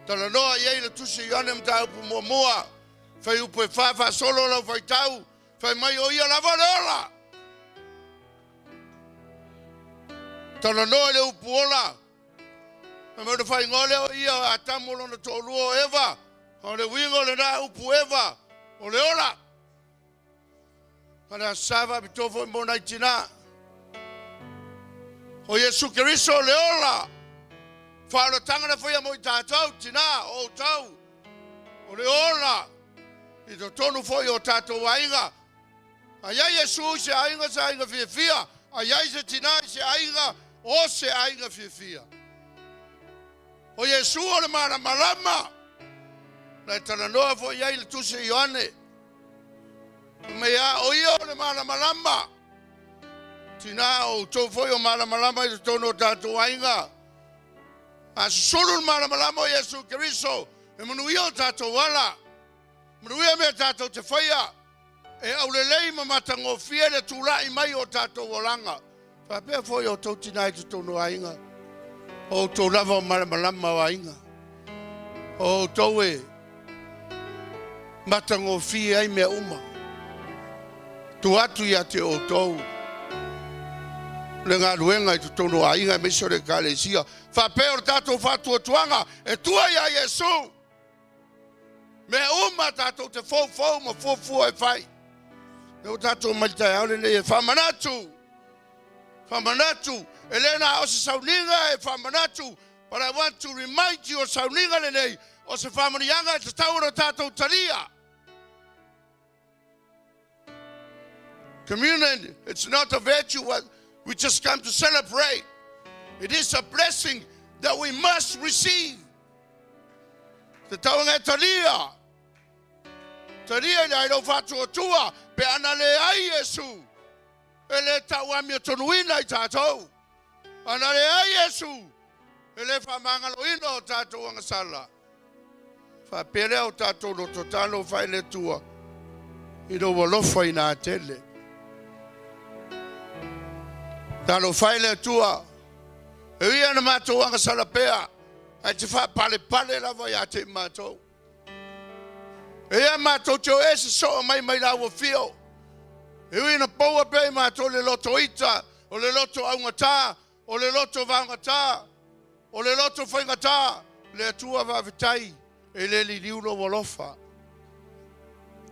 Talanoa i ai le Tusi a Ioane Mataupu Muamua, fuaiupu e fa faasolo lau faitau, fai mai o ia lava le ola. Talanoa i le upu ola, fai mai o le faaigoa lea o ia o Atamu o lona toalua o Eva, o le uiga o lena upu Eva, o le ola. A le Aso Sa faapitoa foi mo nai tinā. O Iesu Keriso o le ola. Faaolataga na faia mo i tātou, tinā, o outou. O le ola i totonu foi o tātou aiga. A i ai Iesu i se aiga, se aiga fiafia. A i ai se tinā i se aiga, o se aiga fiafia. O Iesu o le malamalama. Na e talanoa foi i ai le Tusi a Ioane. Fai mai a o ia o le malamalama. Tinā o outou foi o malamalama i totonu o tātou aiga. A susulu le malamalama o Iesu Keriso, e manuia o tātou ala. Manuia mea tātou te whaia. E aulelei ma matagofie le tula'i mai o tātou olaga. Faapea foi outou tinā i totonu o aiga, o outou lava o malamalama o aiga, o outou e matagofie ai mea uma. Tua atu ia te outou le galuega i totonu o aiga aemaise o le Ekalesia. Faapea o le tatou faatuatuaga e tua iā Iesu. Mea uma tatou te foufou ma fuafua e fai. Lea ua tatou omai i le taeao lenei e faamanatu, faamanatu, e le na o se sauniga e faamanatu, but I want to remind you o le sauniga lenei, o se faamanuiaga e tatau ona tatou talia. Communion, it's not a virtue what we just come to celebrate. It is a blessing that we must receive. Te tauanga e talia. Talia i le ai lau faatuatua, pe ana le ai Iesu, e le tau amiotonuina i tātou. Ana le ai Iesu, e le faamagaloina o tātou agasala. Faapea lea o tātou loto talofa e le Atua i lou alofa inā tele. Talofa e le Atua, e ui ana matou agasala pea, ae te faapalepale lava ia te i matou. E ia matou te o ese soo mai mai lau afio. E ui ina poua pea i matou le loto ita, o le loto augata, o le loto vaogata, O le loto faigata, le Atua faafetai e le liliu lou alofa.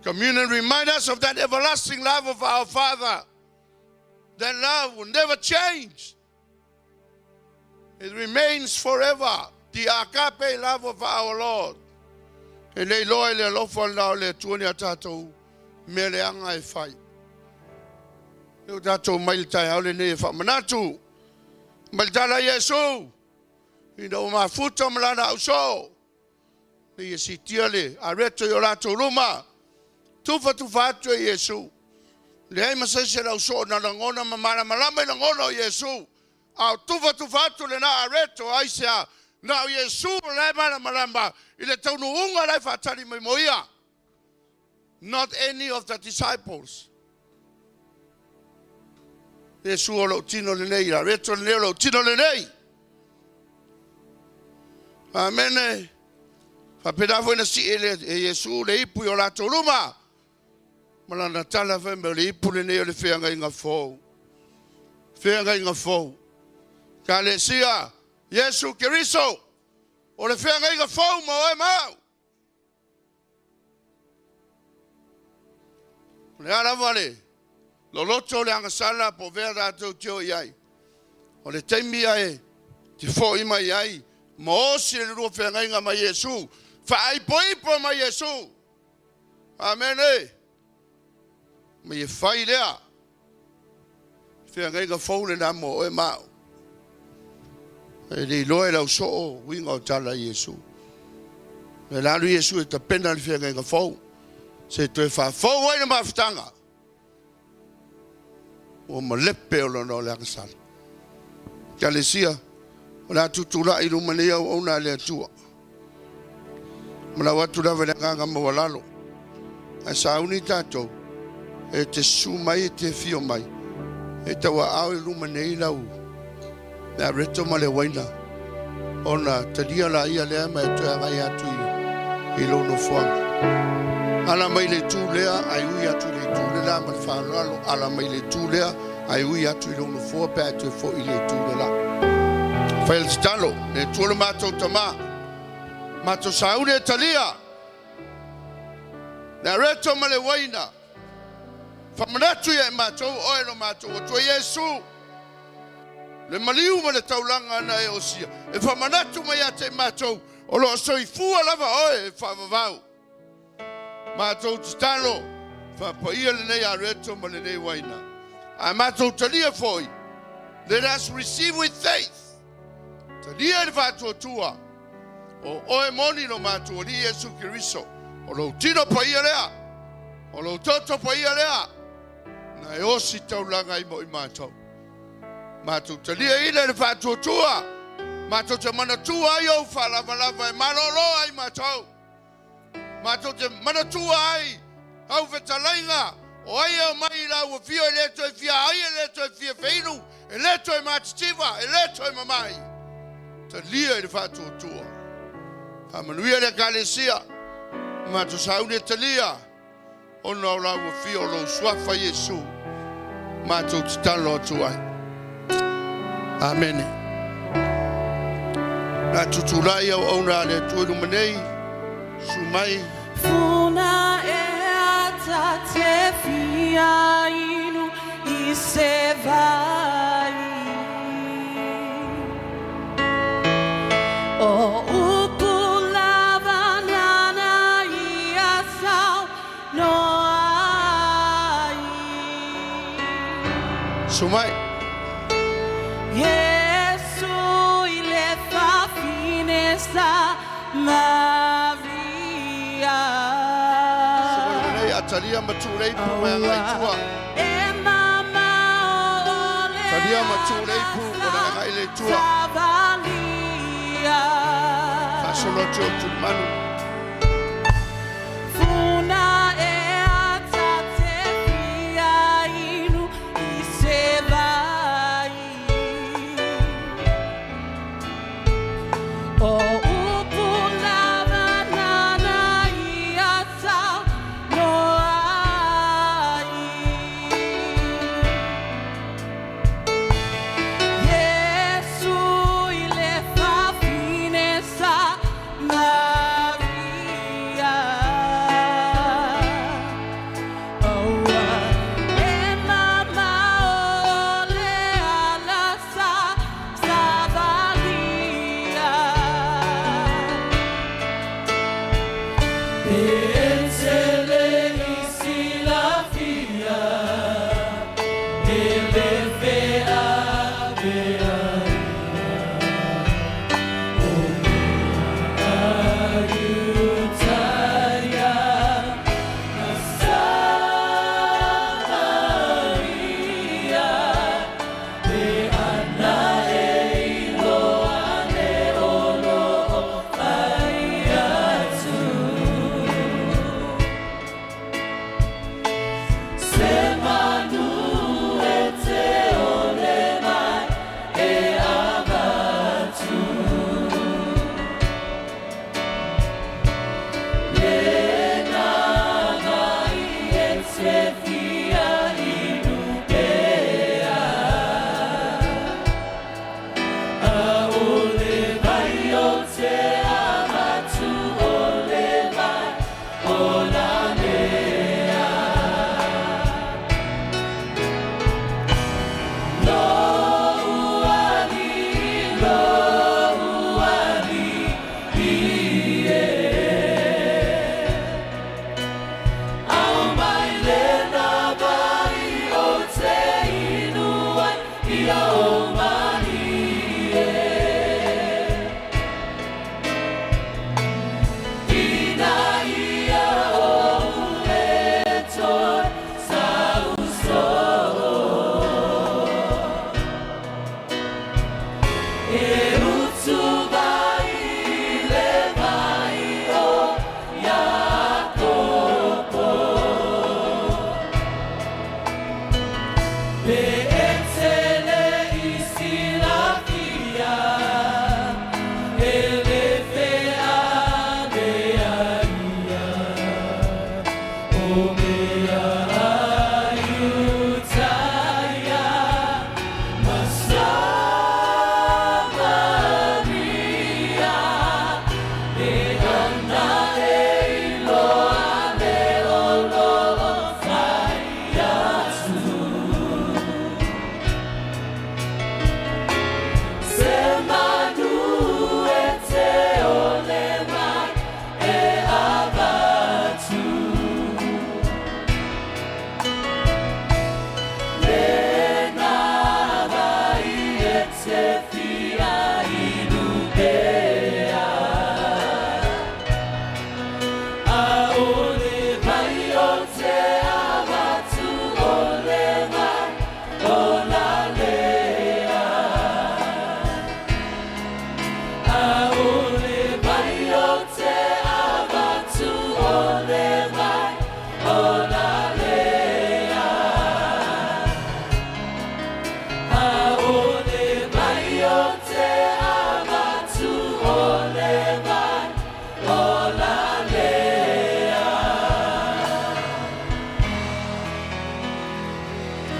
Communion remind us of that everlasting love of our Father. That love will never change. It remains forever. The agape love of our Lord. E le iloa i le alofa lena o le Atua ni a tātou mea leaga e fai. E o tātou mai le taeao lenei e faamanatu. Mai le tala a Iesu, ina ua mafuta ma lana ausoo, na ia siitia le areto i o latou luma, tufatufa atu e Iesu. Leai ma se isi o le ausoo na lagona ma malamalama i lagona o Iesu, a o tufatufa atu lena areto, aisea? Na o Iesu o la e malamalama i le taunuuga la e faatali mai mo ia. Not any of the disciples. Iesu o lou tino lenei, la reto lenei o lou tino lenei. Amene. Faapena foi na sii e, le, e Iesu le ipu i o latou luma. Ma lana tala fai mai o le ipu lenei o le feagaiga fou. Feagaiga fou. Kalesia, Iesu Keriso. O le feagaiga fou ma oe ma au. O le a lava le loloto o le agasala po o fea tatou te o i ai, o le taimi ia e te foi mai ai ma osi le lua feagaiga ma Iesu, faaipoipo ma Iesu. Amene. Ma ia fai lea feagaiga fou lena mo oe ma au. E le iloa e lau soo uiga o tala a Iesu. E la alu Iesu e tapena le feagaiga fou, se toe faafou ai le mafutaga. Ua malepe o lona o le agasala. Ekalesia, o le a tutulai i luma nei auauna a le Atua. Malau atu lava i le agaga maualalo. Ae sauni tatou, e te susu mai e te afio mai. E tauaao i luma nei lau le areto ma le uaina ona talia laia lea ma e toe agai atu i lou nofoaga. Ala mai le itu lea ae ui atu i le itu le la ma le faaaloalo. Ala mai le itu lea ae ui atu i lou nofoa pe a e toe foi i le itu le la. Fai le tatalo, le Atua lo matou Tama, matou sauni e talia le areto ma le uaina. Faamanatu ia i matou oe lo matou Atua Iesu, le maliu ma le taulaga na e osia, e faamanatu mai ia te i matou, o lo o soifua lava oe e faavavau. Matou tatalo, faapaia lenei areto ma lenei uaina. Ae matou talia foi, let us receive with faith. Talia i le faatuatua, o oe moni lo matou Alii Iesu Keriso, o lou tino paia lea, o lou toto paia lea, na e osi taulaga ai mo i matou. Matou talia ina i le faatuatua, matou te manatua ai ou faalavalava e malolo ai matou. Matou te manatua ai au fetalaiga o ai e omai i lau afio e le toe fia ai, e le toe fia feinu, e le toe matitiva, e le toe mamai. Talia i le faatuatua. Faamanuia le Ekalesia, matou sauni e talia ona o lau afio o lou suafa Iesu, matou tatalo atu ai. Amene. La tutulai auauna a le Atua i luma nei, susu mai. Funa e ata te fia inu i se vai. O upu lava nana ia sau no ai. Susu mai. Iesu i le fafine sa Maria. Susu mai luma nei, atalia ma tuu le ipu mai agai i tua. E mama o le Talia ma tuu le ipu o le agai le tua. Savalia. Faasolo atu o tulimanu. Funa e ata te fia inu i se vai. O upu lava nana ia sau no ai. Iesu i le fafine sa Maria. Oh, e mama o le ala sa Savalia.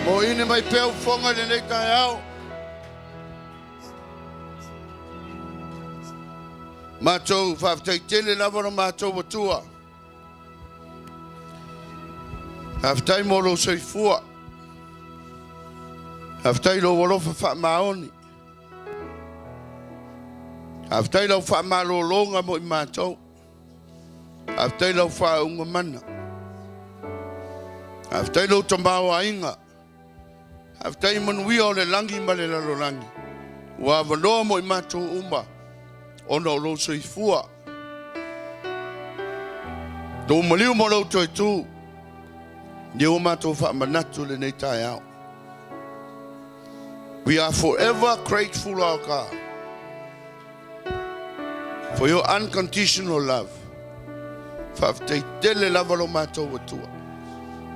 Moini mai pea ufoga i lenei taeao. Matou faafetai tele lava lo matou Atua. Faafetai mo lou soifua. Faafetai lou alofa faamaoni. Faafetai lau faamalologa mo i matou. Faafetai lau faauuga mana. Faafetai lou tamaoaiga. Faafetai i manuia o le lagi ma le lalolagi ua avanoa mo i matou uma ona o lou soifua. Lou maliu ma lou toe tu, lea ua matou faamanatu i lenei taeao. We are forever grateful, our God, for your unconditional love. Faafetai tele lava lo matou Atua.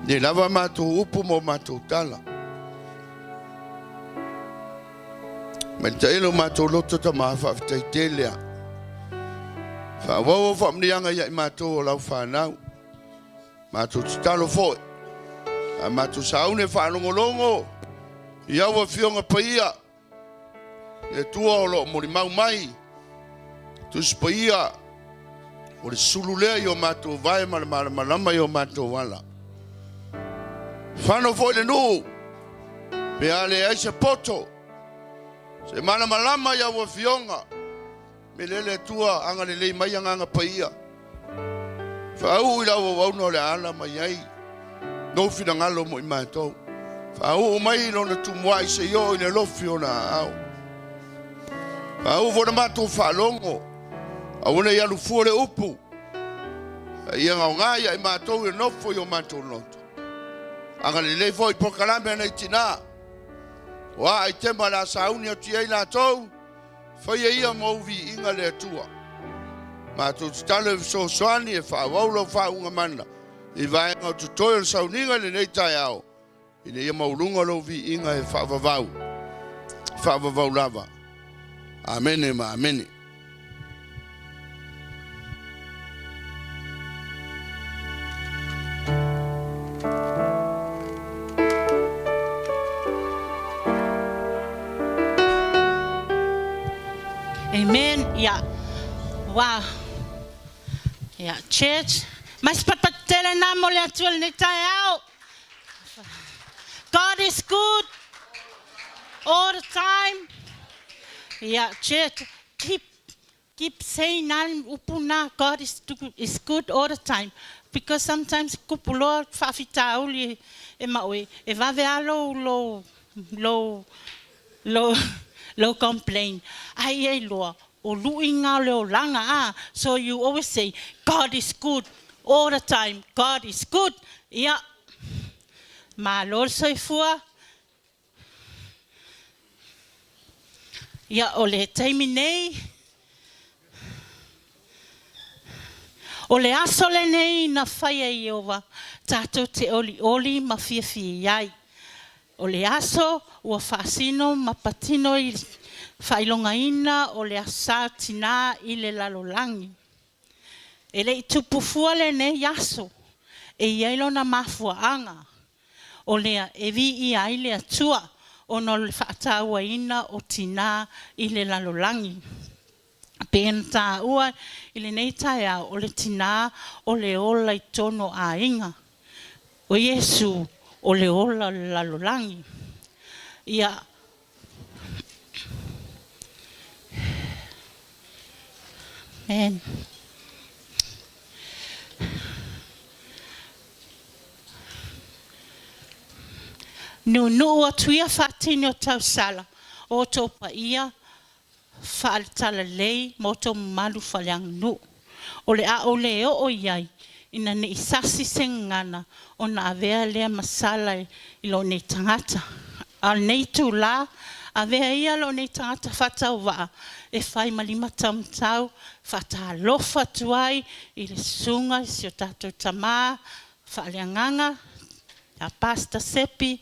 Le lava matou upu ma o matou tala. Mai le taele o matou loto tama faafetai tele a. Faaauau au faamanuiaga ia i matou o lau fanau. Matou tatalo foi. A matou sauni e faalogologo i au Afioga Paia. Le Atua o lo o molimau mai, Tusi Paia, o le sulu lea i o matou vae ma le malamalama i o matou ala. Fano foi le nuu, pe a leai se poto, se malamalama i au afioga, me lea le Atua agalelei mai agaga paia. Faauu i lau auauna o le a ala mai ai lou finagalo mo i matou. Faauu mai lona tumuai se i oo i le lofi o ona aao. Faauu foi le matou faalogo, aua ne i alu fua le upu, a ia gaoga ia i matou e nofo i o matou loto. Agalelei foi i polokalame a nei tina, o a aitema o le a sauni atu i ai latou, Faia ia mo ou viiga le Atua. Matou tatalo e fesoasoani e faaauau lau faauuga mana i vaega o totoe o le sauniga i lenei taeao, ina ia maualuga lou viiga e faavavau, faavavau lava. Amene ma amene. Amen. Yeah. Wow. Yeah. Church. Mai se patupatu tele nā mo le Atua lenei taeao. God is good all the time. Yeah, church. Keep Keep saying na upu na God is, is good all the time because sometimes kupu loa faafitauli e maʻoi e vave a lou lou lou lou lou complain ai ia iloa o luʻiga o le olaga a so you always say God is good all the time God is good ia malo le soifua. Ia, o le taimi nei, o le aso lenei na faia e Ieova tatou te olioli ma fiafia ai. O le aso ua faasino ma patino i le faailogaina o le Aso Sa o Tinā i le lalolagi. E le i tupu fua lenei aso, e i ai lona mafuaaga, o lea e viia ai le Atua ona o le faatauaina o tinā i le lalolagi. E pei ona taua i lenei taeao, o le tinā o le ola i totonu o aiga. O Iesu o le ola o le lalolagi. Ia, Amen. Nuunuu atu ia faatini o tausala o outou paia faale-talalelei ma outou mamalu faaleaganuu. O le a ou le oo i ai ina ne i sasi se gagana ona avea lea ma sala i lou nei tagata. A o lenei itulā, avea ia lou nei tagata faatauvaa e fai ma limataumatau, faatalofa atu ai i le susuga i si o tatou tama faaleagaga ia Pastor Sepi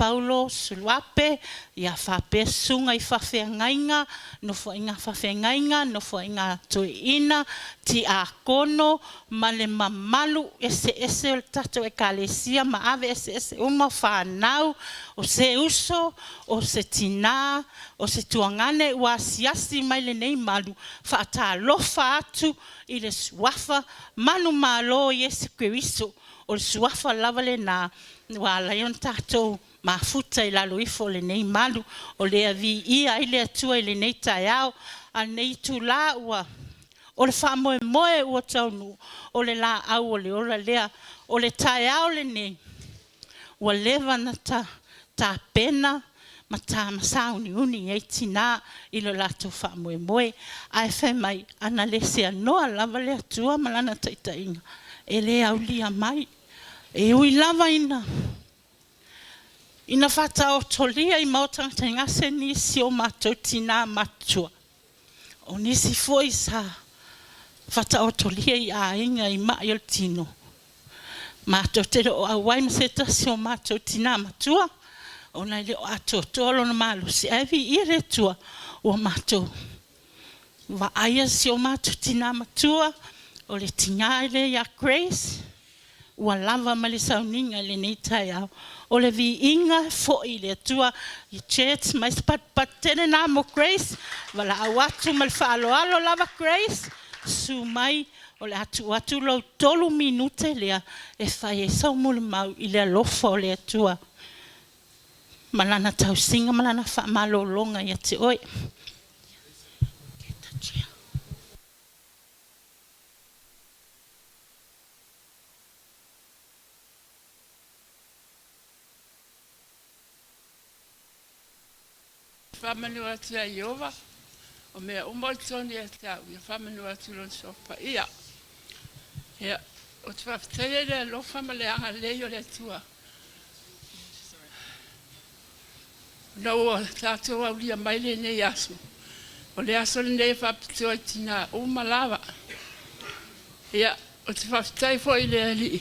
Paulo Suluape, ia faapea susuga i faafeagaiga, nofoaiga a faafeagaiga, nofoaiga a toeaiina, tiakono ma le mamalu eseese o le tatou Ekalesia ma ave eseese uma o fanau, o se uso, o se tinā, o se tuagane ua asiasi mai lenei malu, faatalofa atu i le Suafa manumalo o Iesu Keriso. O le Suafa lava lena ua ala ai ona tatou mafuta i lalo ifo o lenei malu, o lea viia ai le Atua i lenei taeao. A o lenei itula ua, o le faamoemoe ua taunuu, o le laau o le ola lea. O le taeao lenei, ua leva ona tapena ma sauniuni i ai tinā i lo latou faamoemoe. Ae fai mai, ana le seanoa lava le Atua ma Lana taitaiga, e le aulia mai. E ui lava ina ina faataotolia i maota gasegase nisi o matou tinā matutua, o nisi foi sa faataotolia i aiga i mai o le tino, matou te le o auai ma se tasi o matou tinā matua, ona e le o atoatoa lona malosi, ae viia le Atua ua matou vaaia si o matou tinā matua, o le tinā lea ia Grace, ua lava ma le sauniga i lenei taeao. O le viiga e foi i le Atua i church mai se patupatu tele nā mo Grace. Valaau atu ma le faaaloalo lava Grace, susu mai o le a tuu atu lou 3 minute lea e fai ai sau molimau i le alofa o le Atua ma Lana tausiga ma Lana faamalologa ia te oe. Faamanu atu ia Ieova, o mea uma o i totonu ia te au, ia faamanu atu Lona Suafa Paia. Ia, ou te faafetaia i le alofa ma le agalelei o le Atua, ona ua tatou aulia mai lenei aso. O le aso lenei e faapitoa i tinā uma lava. Ia, ou te faafetai foi i le Alii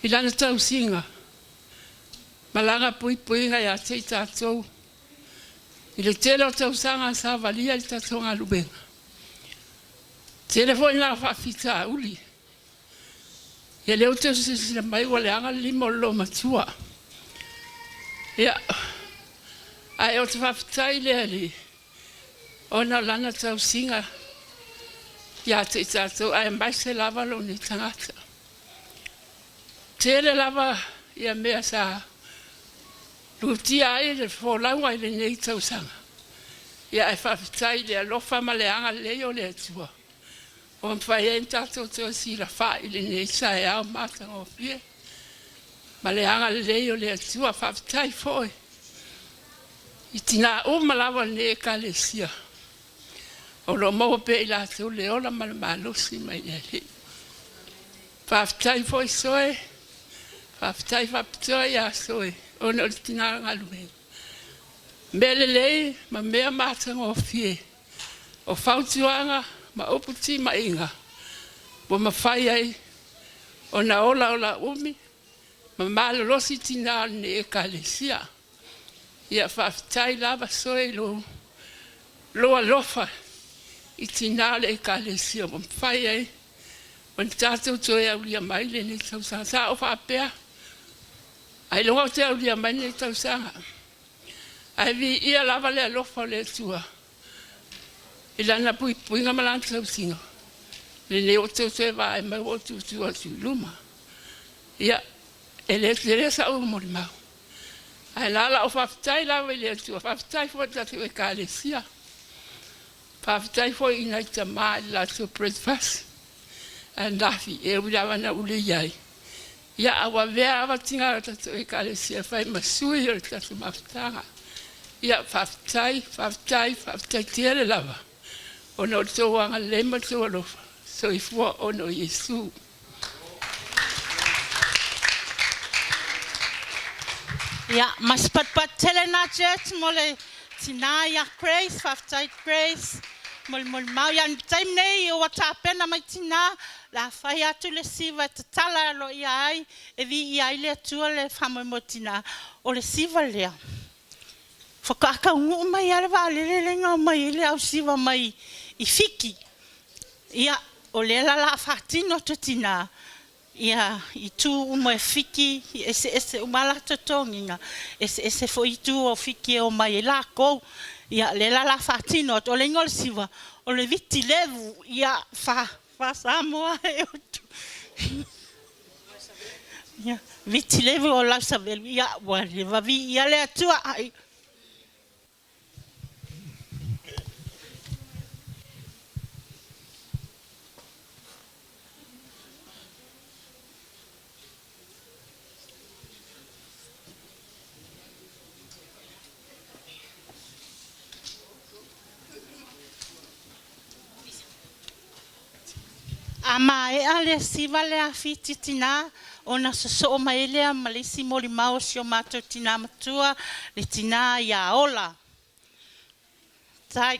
i Lana tausiga ma Lana puipuiga ia te i tatou i le tele o tausaga sa valia i le tatou galuega. Tele foi nā faafitauli. Ia lea ou te silasila mai ua leaga le lima o le loomatua. Ia, ae ou te faafetai i le Alii ona o Lana tausiga ia te i tatou, aemaise lava lou nei tagata. Tele lava ia mea sa lutia ai le folauga i lenei tausaga. Ia ae faafetai i le alofa ma le agalelei o le Atua ua mafai ai ona tatou toe silafai i lenei taeao matagofie ma le agalelei o le Atua. Faafetai foi i tinā uma lava o lenei Ekalesia o lo o maua pea i latou le ola ma le malosi mai le Alii. Faafetai foi Soe, faafetai faapitoa ia Soe ona o le tinā galuega. Mea lelei ma mea matagofie, o fautuaga ma upu timaiga ua mafai ai ona olaola umi ma malolosi tinā o lenei Ekalesia. Ia faafetai lava soe i lou lou alofa i tinā o le Ekalesia ua mafai ai ona tatou toe aulia mai lenei tausaga. Sa ou faapea, ailoga ou te aulia mai lenei tausaga. Ae viia lava le alofa o le Atua i Lana puipuiga ma Lana tausiga, lenei ua outou toe vaai mai ua ou tutu atu i luma. Ia, e le tele sau molimau, ae na ona ou faafetai lava i le Atua, faafetai foi i le tatou Ekalesia, faafetai foi i nai tama i le latou breakfast ananafi, e ui lava ina ou le i ai, ia ae ua avea lava tina o le tatou Ekalesia e fai ma sui o le tatou mafutaga. Ia, faafetai, faafetai, faafetai tele lava ona o le tou agalelei ma le tou alofa. Soifua ona o Iesu. Ia, ma se patupatu tele lena Church mo le tina ia Grace. Faafetai Grace mo le molimau. Ia, i le taimi nei ua tapena mai tina, o le a fai atu le siva e tatala aloaia ai, e viia ai le Atua le faamoemoe o tina. O le siva lea, faatoa taunuu mai lava le vaalele lea na omai ai le ausiva mai i Fiti. Ia, o lea la o le a faatino atu e tina, ia itu uma e Fiti, e eseese uma lava latou toniga, eseese foi itu o Fiti e omai ai latou. Ia, o lea la o le a faatino atu. O le igoa o le siva, o le Viti Levu. Ia, faa-Samoa e utu. Ia, Viti Levu o Lausavelu. Ia, ua leva viia le Atua. A maea le siva lea a Fiti tinā, ona sosoo mai ai lea ma le isi molimau o si o matou tinā matua, le tinā ia Ola. Tai.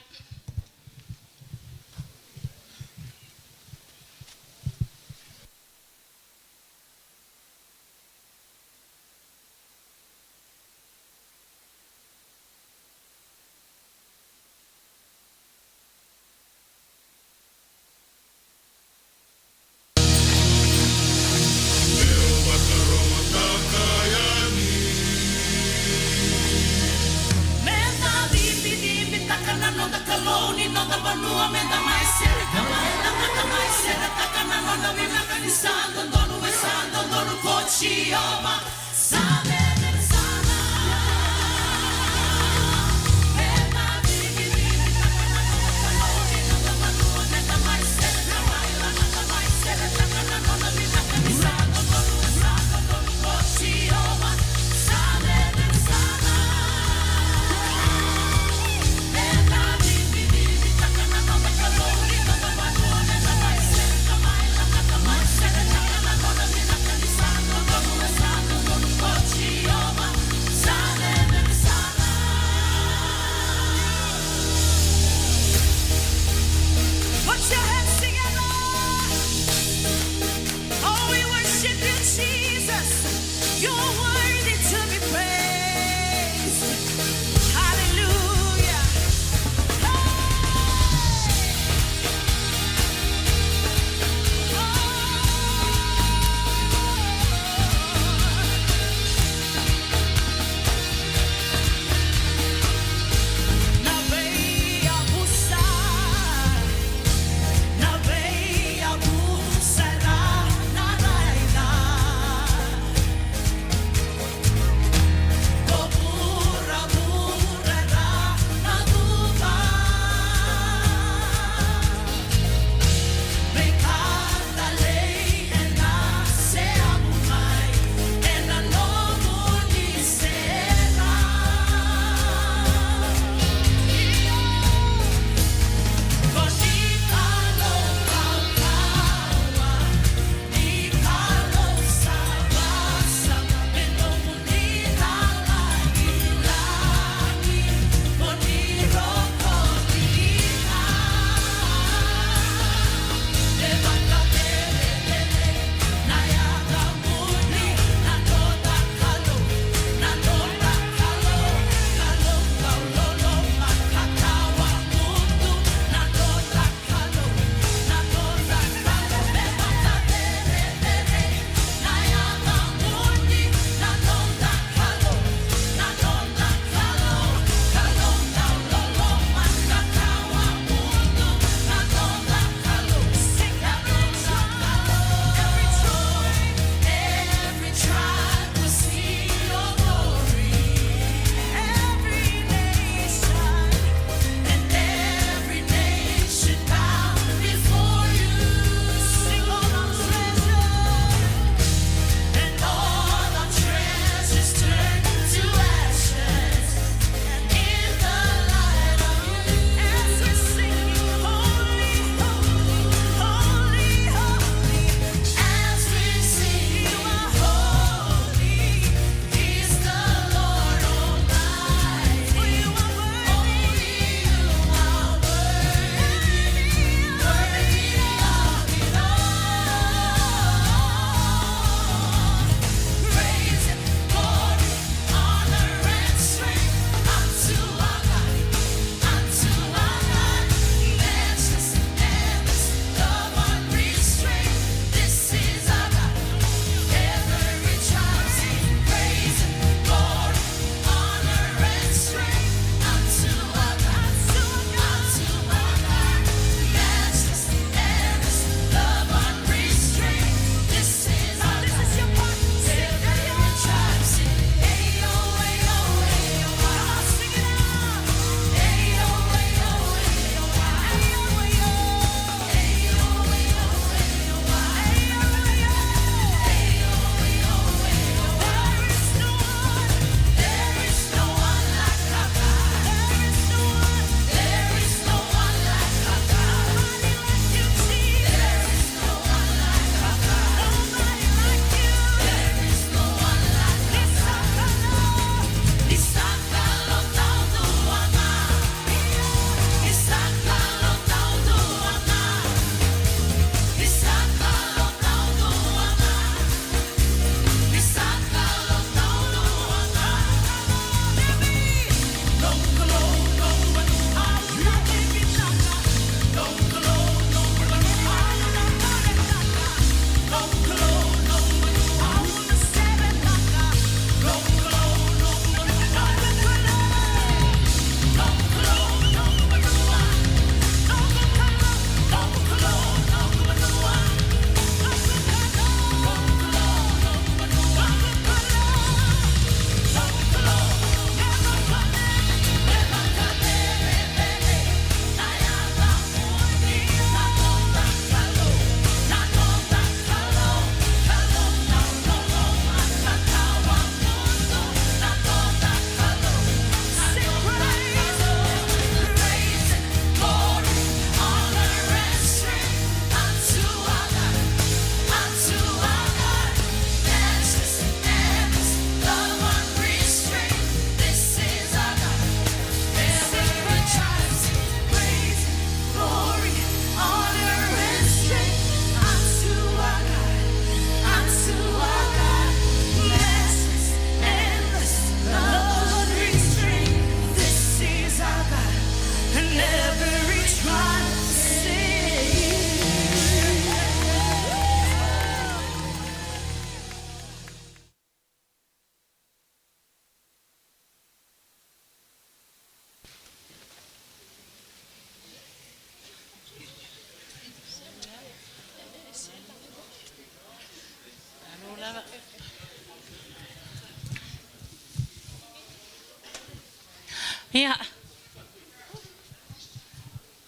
Ia.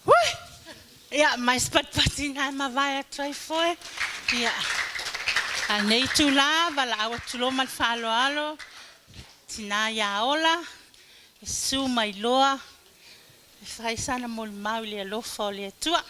Ui! Ia, ma se patipati na e mavae atu ai foe. Ia. A lenei itulā, valaau atu loa ma le faaaloalo, tinā ia Ola, e susu mai loa, e fai sana molimau i le alofa o le Atua.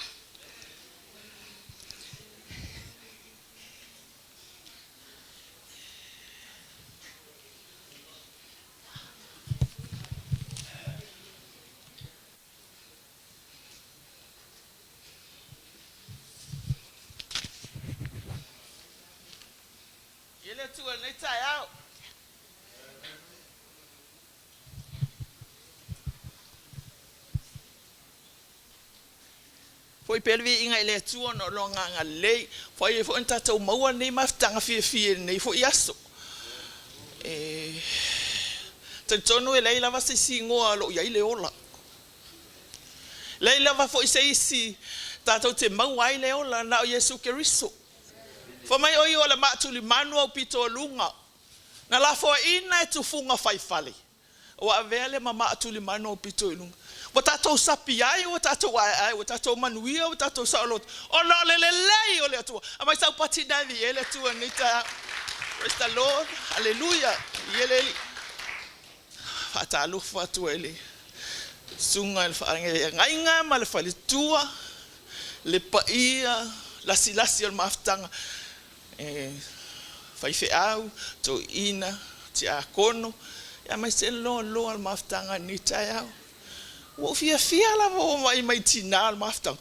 Ia le Atua i lenei taeao. Foi pea le viiga i le Atua ona o Lona agalelei, ua fai ai foi ona tatou maua lenei mafutaga fiafia i lenei foi aso. E talitonu e leai lava se isi igoa o lo o i ai le ola. E leai lava foi se isi tatou te maua ai le ola na o Iesu Keriso. Fai mai o ia o le maatulimanu aupito o luga, na lafoaiina e tufuga faifale. Ua avea le ma maatulimanu aupito i luga. Ua tatou sapi ai, ua tatou aeae, ua tatou manuia, ua tatou saoloto, ona o le lelei o le Atua. Aumai sau pati na e viia ai le Atua i lenei taeao. Praise the Lord. Haleluia. Viia le Alii. Faatalofa atu ai le susuga i le faafeagaiga ma le faletua, le paia lasilasi o le mafutaga, e faifeau, toeaina, tiakono, aemaise le loaloa o le mafutaga i lenei taeao. Ua ou fiafia lava ua vaai mai i tina o le mafutaga,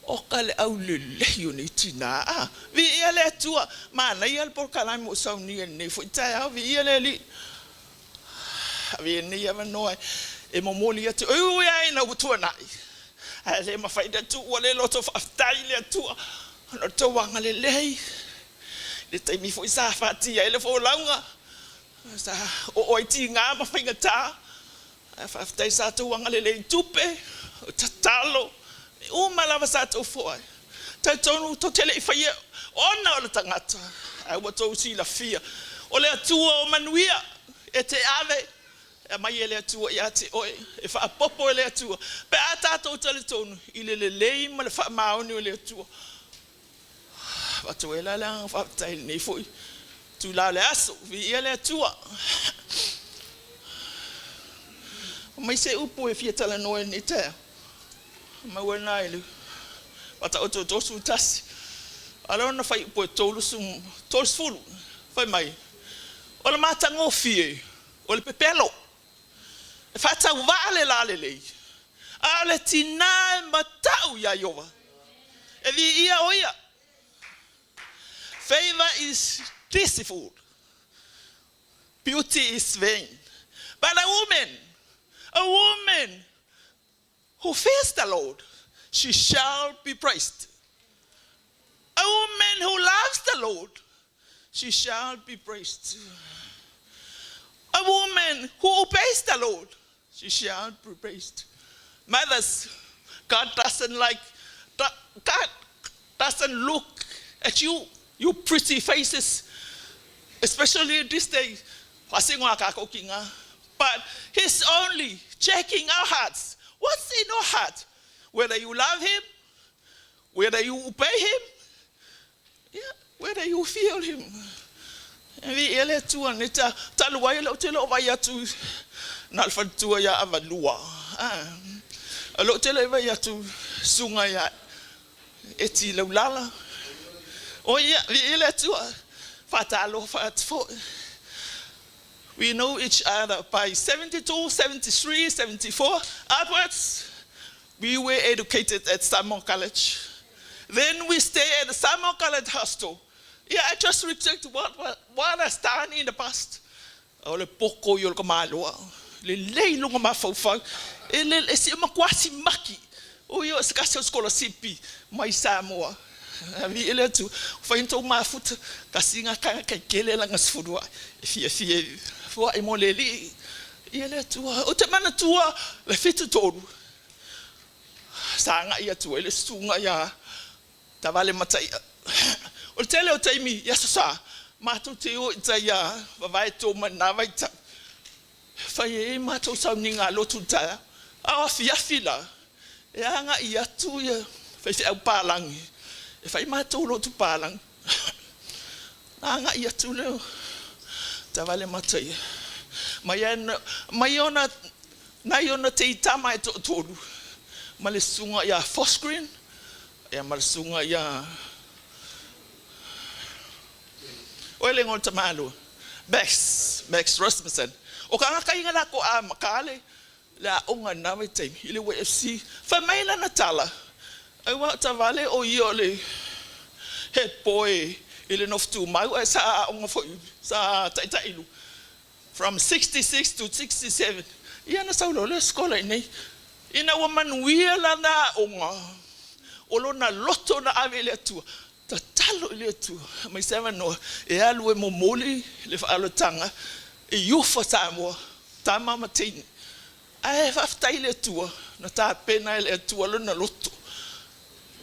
oka le aulelei o nei tina, a! Viia le Atua, manaia le polokalame ua saunia i lenei foi taeao, viia le Alii. Avea lenei avanoa e momoli atu, e ui lava ina ua tuanai, ae le mafai ona tuua le loto faafetai i le Atua ona o le tou agalelei. I le taimi foi sa fatia ai le folauga, sa oo ai tiga ma faigata, ae faafetai sa outou agalelei i tupe, o tatalo, mea uma lava sa outou foai. Talitonu tou te le i faia ona o le tagata, ae ua outou silafia o le Atua o manuia e te ave e aumai e le Atua ia te oe, e faapopo e le Atua, pe a tatou talitonu i le lelei ma le faamaoni o le Atua. Avatu ai la le agaga faafetai i lenei foi itula o le aso. Viia le Atua. Aumai se upu e fia talanoa i lenei taeao. Maua lena i le Faataoto 31. A lea ona fuaiupu e 30, fai mai, o le matagofie o le pepelo, e faatauvaa le lalelei, a o le tinā e matau iā Ieova, e viia o ia. Favor is deceitful, beauty is vain, but a woman, a woman who fears the Lord, she shall be praised. A woman who loves the Lord, she shall be praised. A woman who obeys the Lord, she shall be praised. Mothers, God doesn't like, God doesn't look at you, your pretty faces, especially this day. But He's only checking our hearts. What's in our heart? Whether you love Him, whether you obey Him, yeah, whether you fear Him. Viia le Atua nei ta talu ai o lea ou te le o vaai atu na o le faletua ia Avalua. O lea ou te le i vaai atu susuga ia Eti Laulala. O ia, viia le Atua. Faatalofa atu foi. We know each other by 72, 73, 74 upwards. We were educated at Samoa College. Then we stay at the Samoa College Hostel. Yeah, I just reject what, what, what has done in the past. O le poko i o le kamaloa. Lelei lona mafaufau. E le, e si makuasi maki. O ia o se kasi o sikolasipi mai Samoa. Viia le Atua. Fai na tou mafuta, kasi nga kanga kai kele langa sefulu ae. E fiafia e foai mo le Alii. Viia le Atua. Ou te manatua le 73. Sa agai atu ai le susuga ia Tavale Mataia. O le tele o taimi i Aso Sa, matou te o i tai ia Vavae Toma i na vaitau. Fai ai matou sauniga a lotu i le taeao. A o afiafi la, e agai atu ia faifeau palagi e fai matou lotu palagi. Na agai atu lea o taavale mata ia. Mai mai ona nai ona teitama e toatolu ma le susuga ia Fosgreen ia ma le susuga ia o le ngol tamalo Max Max Rasmussen. O ka ngaka inga la ko a makale le aoga i lena vaitaimi i le YFC. Fai mai lana tala, Aua o taavale o ia o le head boy i le nofo tumau ae sa aoga foi sa taitai i from 66 to 67. Ia na sau loa lea sekola i inei. Ina ua manuia lana aoga, o lona loto na ave i le Atua, tatalo i le Atua, aumai se avanoa e alu e momoli le faaaloataga i Ufa Samoa, tama ma teine. Ae faafetai i le Atua, na tapena e le Atua lona loto,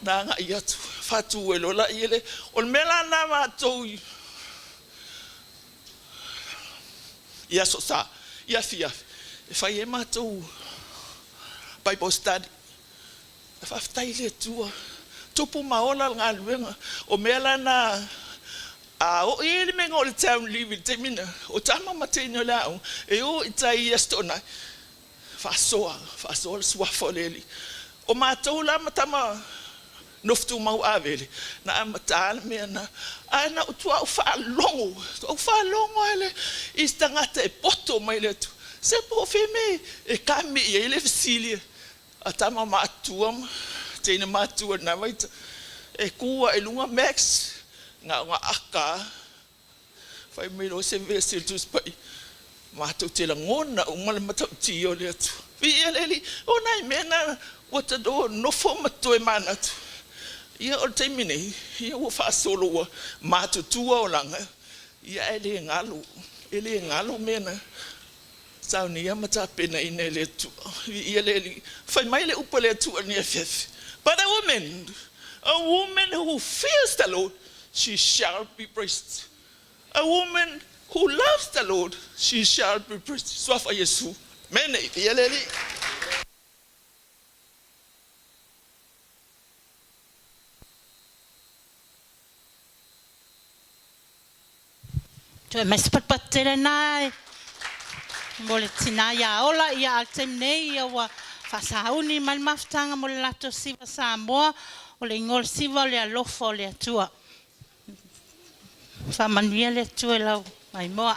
na agai atu, faatu ai loa laia le. O le mea la lena matou i i Aso Sa, i afiafi, e fai ai matou Bible study. Faafetai i le Atua, tupu ma ola le galuega. O mea la na a oo i ai le mea o le town leave i le taimi na, o tama ma teine o le aoga, e o i tai i Aso Toonai, faasoa, faasoa le suafa o le Alii. O matou la ma tama nofo tumau Avele, na amata le mea na. Ae na ou tuaau faalogo, tuaau faalogo lava le, i se tagata e poto mai le Atua. Se po o fea mea e kami i ai le fesili a tama matutua ma teine matutua i lena vaitau. E tu lava i luga Max, na ona aka lava, fai mai loa se vesi o le Tusi Paia, matou te lagona uma le matautia o le Atua. Viia le Alii, o nai mea na ua ta nofo ma toe manatu. Ia o le taimi nei, ia ua faasolo ua matutua olaga, ia ae le galo, e le galo mea na saunia ma tapenaina e le Atua. Viia le Alii. Fai mai le upu a le Atua i lenei afiafi. But a woman, a woman who fears the Lord, she shall be praised. A woman who loves the Lord, she shall be praised. Suafa Iesu. Mene, viia le Alii. Toe mai se patupatu tele na e mo le tinā ia Ola ia a le taimi nei ia ua faasauni mai le mafutaga mo le latou siva Samoa o le igoa o le siva o le alofa o le Atua. Faamanuia le Atua i lau maimoa.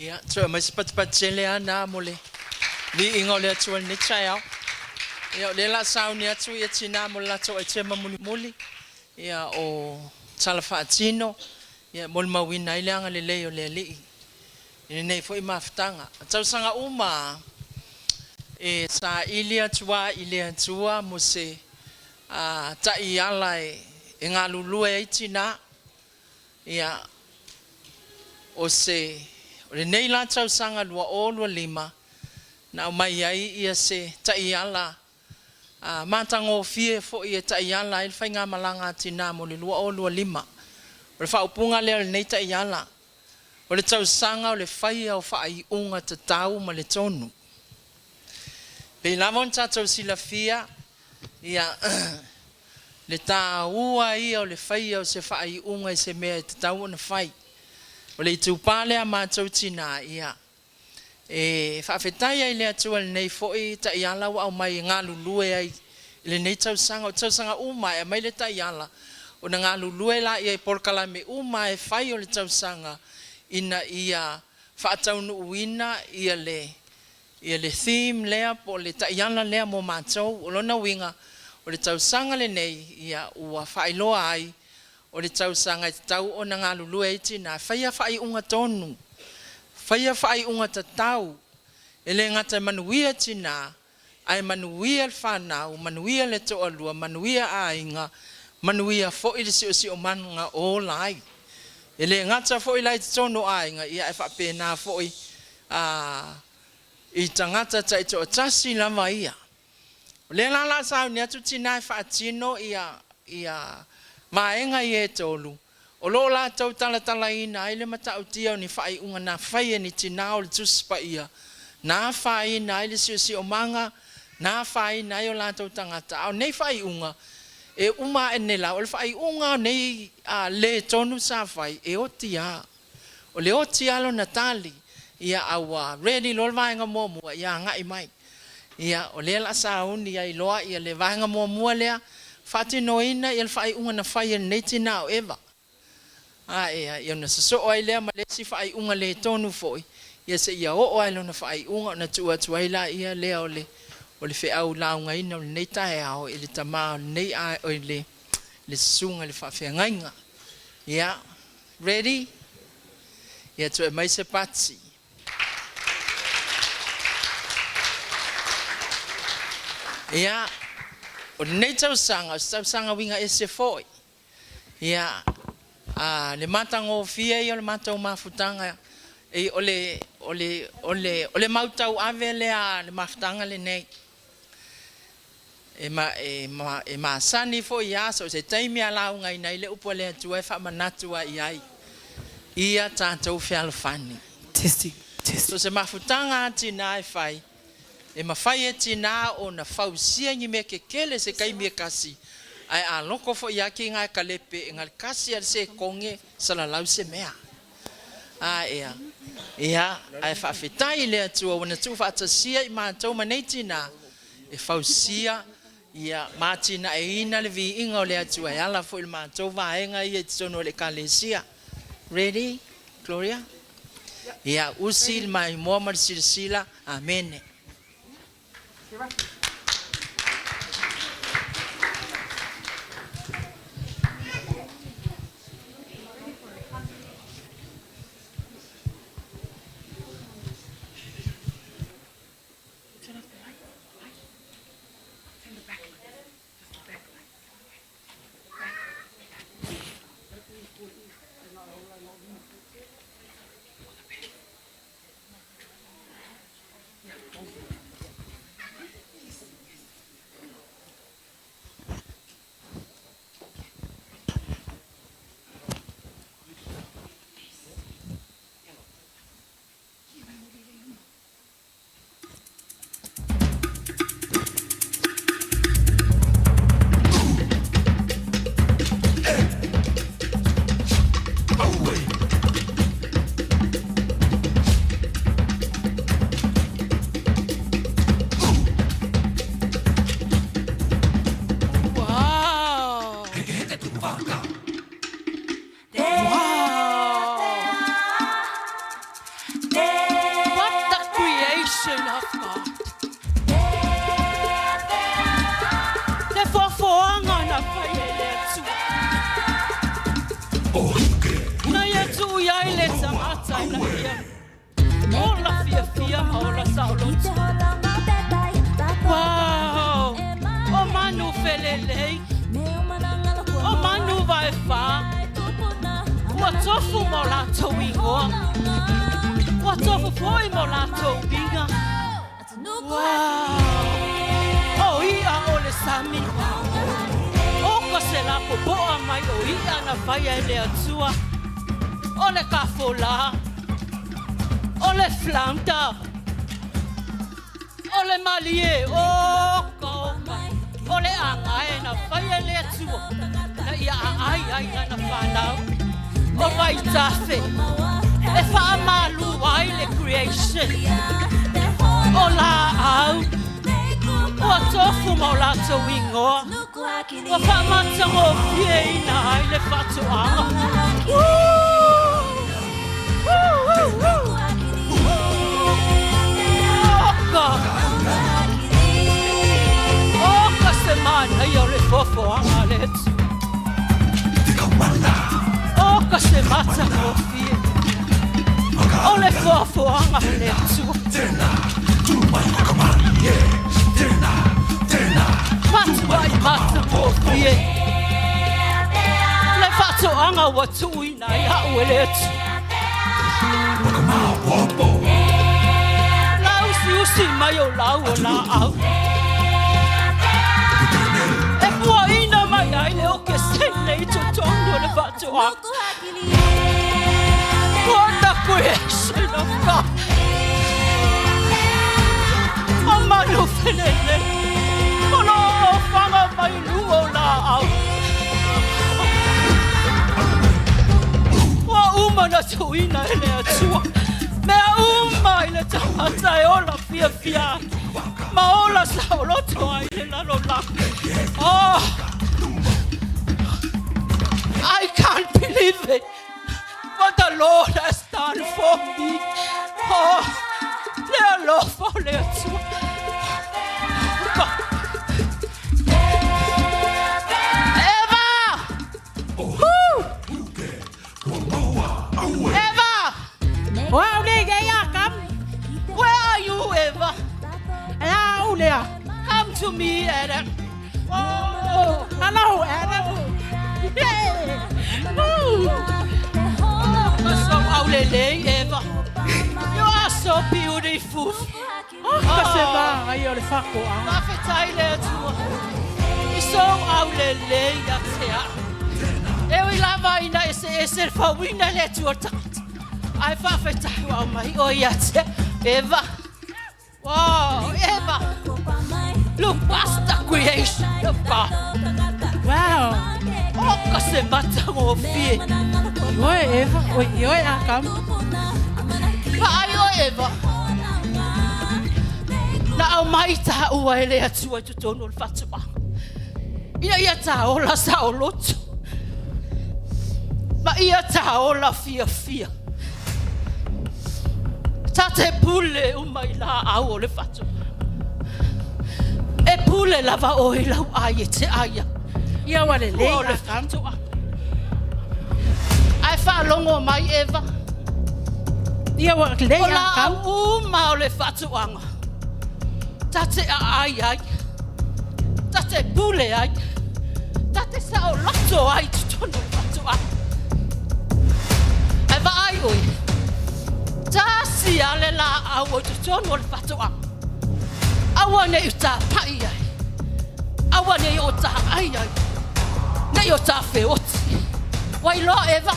Ia, toe aumai se patupatu tele lava na mo le viiga o le Atua i lenei taeao. Ia, o lea o le a sauni atu ia tinā mo le latou aitema mulimuli, ia, o tala faatino, ia, e molimauina ai le agalelei o le Alii i lenei foi mafutaga. O tausaga uma lava, e saili atu lava i le Atua mo se taiala e galulue ai tinā. Ia, o se, o lenei la tausaga 2025, na aumai ai ia se taiala matagofie foi e taiala ai le faigamalaga a tinā mo le 2025. O le faaupuga lea o lenei taiala, o le tausaga o le faia o faaiuga tatau ma le tonu. E pei lava ona tatou silafia, ia, le taua ia o le faia o se faaiuga i se mea e tatau ona fai. O le itupa lea a matou tinā, ia, e faafetai ai i le Atua i lenei foi taiala ua aumai e galulue ai i lenei tausaga. O tausaga uma e aumai le taiala ona galulue lea i polokalame uma e fai o le tausaga ina ia faataunuuina ia le ia le theme lea po o le taiala lea mo matou. O lona uiga, o le tausaga lenei, ia, ua faailoa ai o le tausaga e tatau ona galulue ai tinā, faia faaiuga tonu, faia faaiuga tatau, e le gata e manuia tinā, ae manuia le fanau, manuia le toalua, manuia aiga, manuia foi le siosiomaga o ola ai. E le gata foi la i totonu o aiga, ia ae faapena foi i tagata taitoatasi lava ia. O lea la o le a sauni atu tinā e faatino ia ia vaega ia e tolu, o lo o latou talatalaina ai le matautia o ni faaiuga na fai e ni tinā o le Tusi Paia, na afaina ai le siosiomaga, na afaina ai o latou tagata. A o nei faaiuga, e uma ae nei lava, o le faaiuga o nei le tonu sa fai, e oti lava. O le oti lava lona tali, ia a ua ready loa le vaega muamua, ia agai mai. Ia, o lea o le a sauni ai loa ia le vaega muamua lea, faatinoina ia le faaiuga na fai e lenei tinā o Eva. Ae, ia ona sosoo ai lea ma le isi faaiuga le tonu foi, ia seia oo lava i lona faaiuga ona tuu atu ai laia lea o le o le feau laugaina o lenei taeao i le tama o lenei o le le susuga i le faafeagaiga. Ia, ready? Ia toe aumai se pati. Ia, o lenei tausaga, o se tausaga uiga ese foi. Ia, a, le matagofie ia o le matou mafutaga, e, o le, o le, o le, o le mau tauave lea a le mafutaga lenei. E, ma, e, ma, e masani foi ia so o se taimi a laugaina ai le upu a le Atua e faamanatu ai i ai ia tatou fealofani. Testing, testing. So se mafutaga a tinā e fai, e mafai e tinā ona fausia ni mea kekele se taimi e kasi, ae a loko foi ia ki ngā e kalepe e ngalekasi a le sekoge salalau se mea. A ea, ia, ae faafetai i le Atua ua na tuufaatasia i matou ma nei tinā e fausia ia ma atinaeina le viiga o le Atua e ala foi i le matou vaega ia i totonu o le Ekalesia. Ready, Gloria? Ia, usi le maimoa ma le silasila. Amene. Turn off the light. Light. Turn the back light. Just the back light. Back. Back. Faafetai na ia ola fiafia ma ola saoloto. Wow! O manu felelei, o manu vaefā, ua tofu ma o latou igoa, ua tofu foi ma o latou uiga. Wow! O i'a o le sami, o ka se lapopoa mai o i'a na faia e le Atua, o le kafolā, o le flounder, o le malie, o ka oka, o le agae na faia e le Atua, na ia aai ai lana fanau, o vaitafe, e faamalu ai le creation, o laau, ua tofu ma o latou igoa, ua faamatagofieina ai le faatoaga. Woo! Woo, woo, woo! Oka! Oka se manaia o le foafoaga a le Atua. Oka se matagofie o le foafoaga a le Atua. Matuai matagofie le faatoaga ua tuuina ai au e le Atua. Lausiusi mai o lau o laau. E puaina mai ai le okesene i totonu o le faatoaga. What the creation of God! O manu felelei, o lo o ofaga mai luga o laau. Ua uma na tuuina e le Atua mea uma i le tagata e ola fiafia ai ma ola saoloto ai le lalolagi. Oh! I can't believe it. What the Lord has done for me. Oh, le alofa o le Atua. Eva! Woo! Eva! O au nei e ia kam. Where are you, Eva? E a au lea. Come to me, Adam. Oh, Hello, Adam. Yeah. Woo. So aulelei, Eva. You are so beautiful. Oh, ka se maai o le faatoaga. Faafetai le Atua. I sou aulelei ia te au. E ui lava ina eseese le fauina e le Atua le tagata. Ae faafetai ua aumai oe ia te au. Eva. Wow, Eva. Look what's the creation of God. Wow. O ka se matagofie. Ioe, Eva. Oi, ioe, Akam. Vaai oe, Eva. Na aumai taua e le Atua i totonu o le faatoaga. Ina ia taola saoloto. Ma ia taola fiafia. Ta te pule uma i laau o le faatoaga. E pule lava oe i lau ai e te ai ai. Ia ua lelei, O le Akam. faatoaga. Ae faalogo mai, Eva. Ia ua lelei, O laau Akam. uma o le faatoaga. Ta te aai ai. Ta te pule ai. Ta te saoloto ai i totonu o le faatoaga. Ae vaai oe. Tasi lava le laau o i totonu o le faatoaga. Aua ne i tapai ai. Aua ne i o ta ai ai. Ne i o ta feoti. Ua iloa, Eva.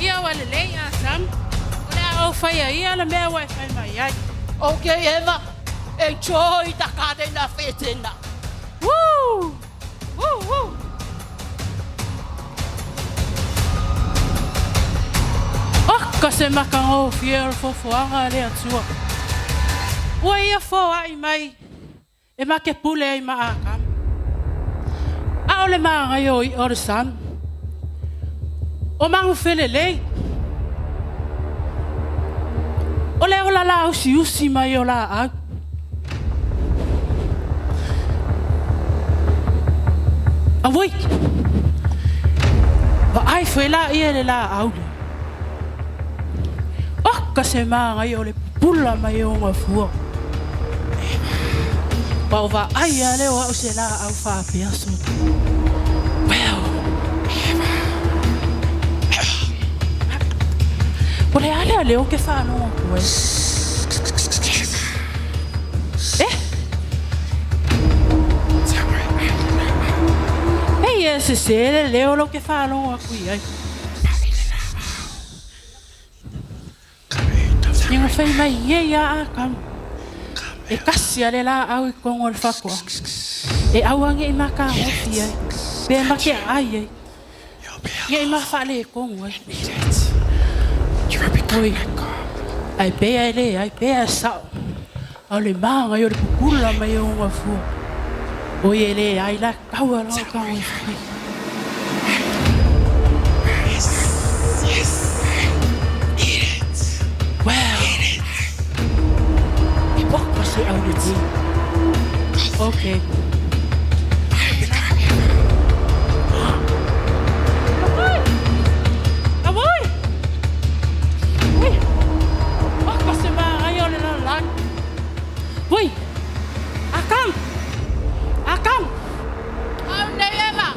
Ia ua lelei, Akam. O le a ou faia ia le mea ua e fai mai ai. Okay, Eva. Enjoy the garden of Eden. Woo! Woo, woo. Oh, ka se matagofie o le foafoaga a le Atua. Ua ia foai mai e ma te pule ai ma Akam. A o le manaia o i'a o le sami. O manu felelei. O le ola lausiusi mai o laau. Auoi! Vaai foi laia i le laau lea. Oka se māngai o le pupula mai o ngā fua. Pau va ai a leo au se la au whaapea so. Well. O le ale a leo ke whanonga koe. Eh? Ei e se se le leo lo ke whanonga kui ai. Inga whai mai ie ia a kamu. E kasi a le la au i kongo le whakoa. E auange i maka ngofi ai. Pe make ai ai. Ia i mawha le kongo ai. Oi. Ai pea e le, ai pea sao. Au le maanga i o le pupula mai o ngā fua. Oi e le, ai la kaua lau ka ngoi whai. Yes, yes. Eat it. Well. Eat it. E poko se au le ti. Okay. Amoy! Ui! Oko se maangai o le lalagi. Ui! Akam! Akam! Au nei, Eva.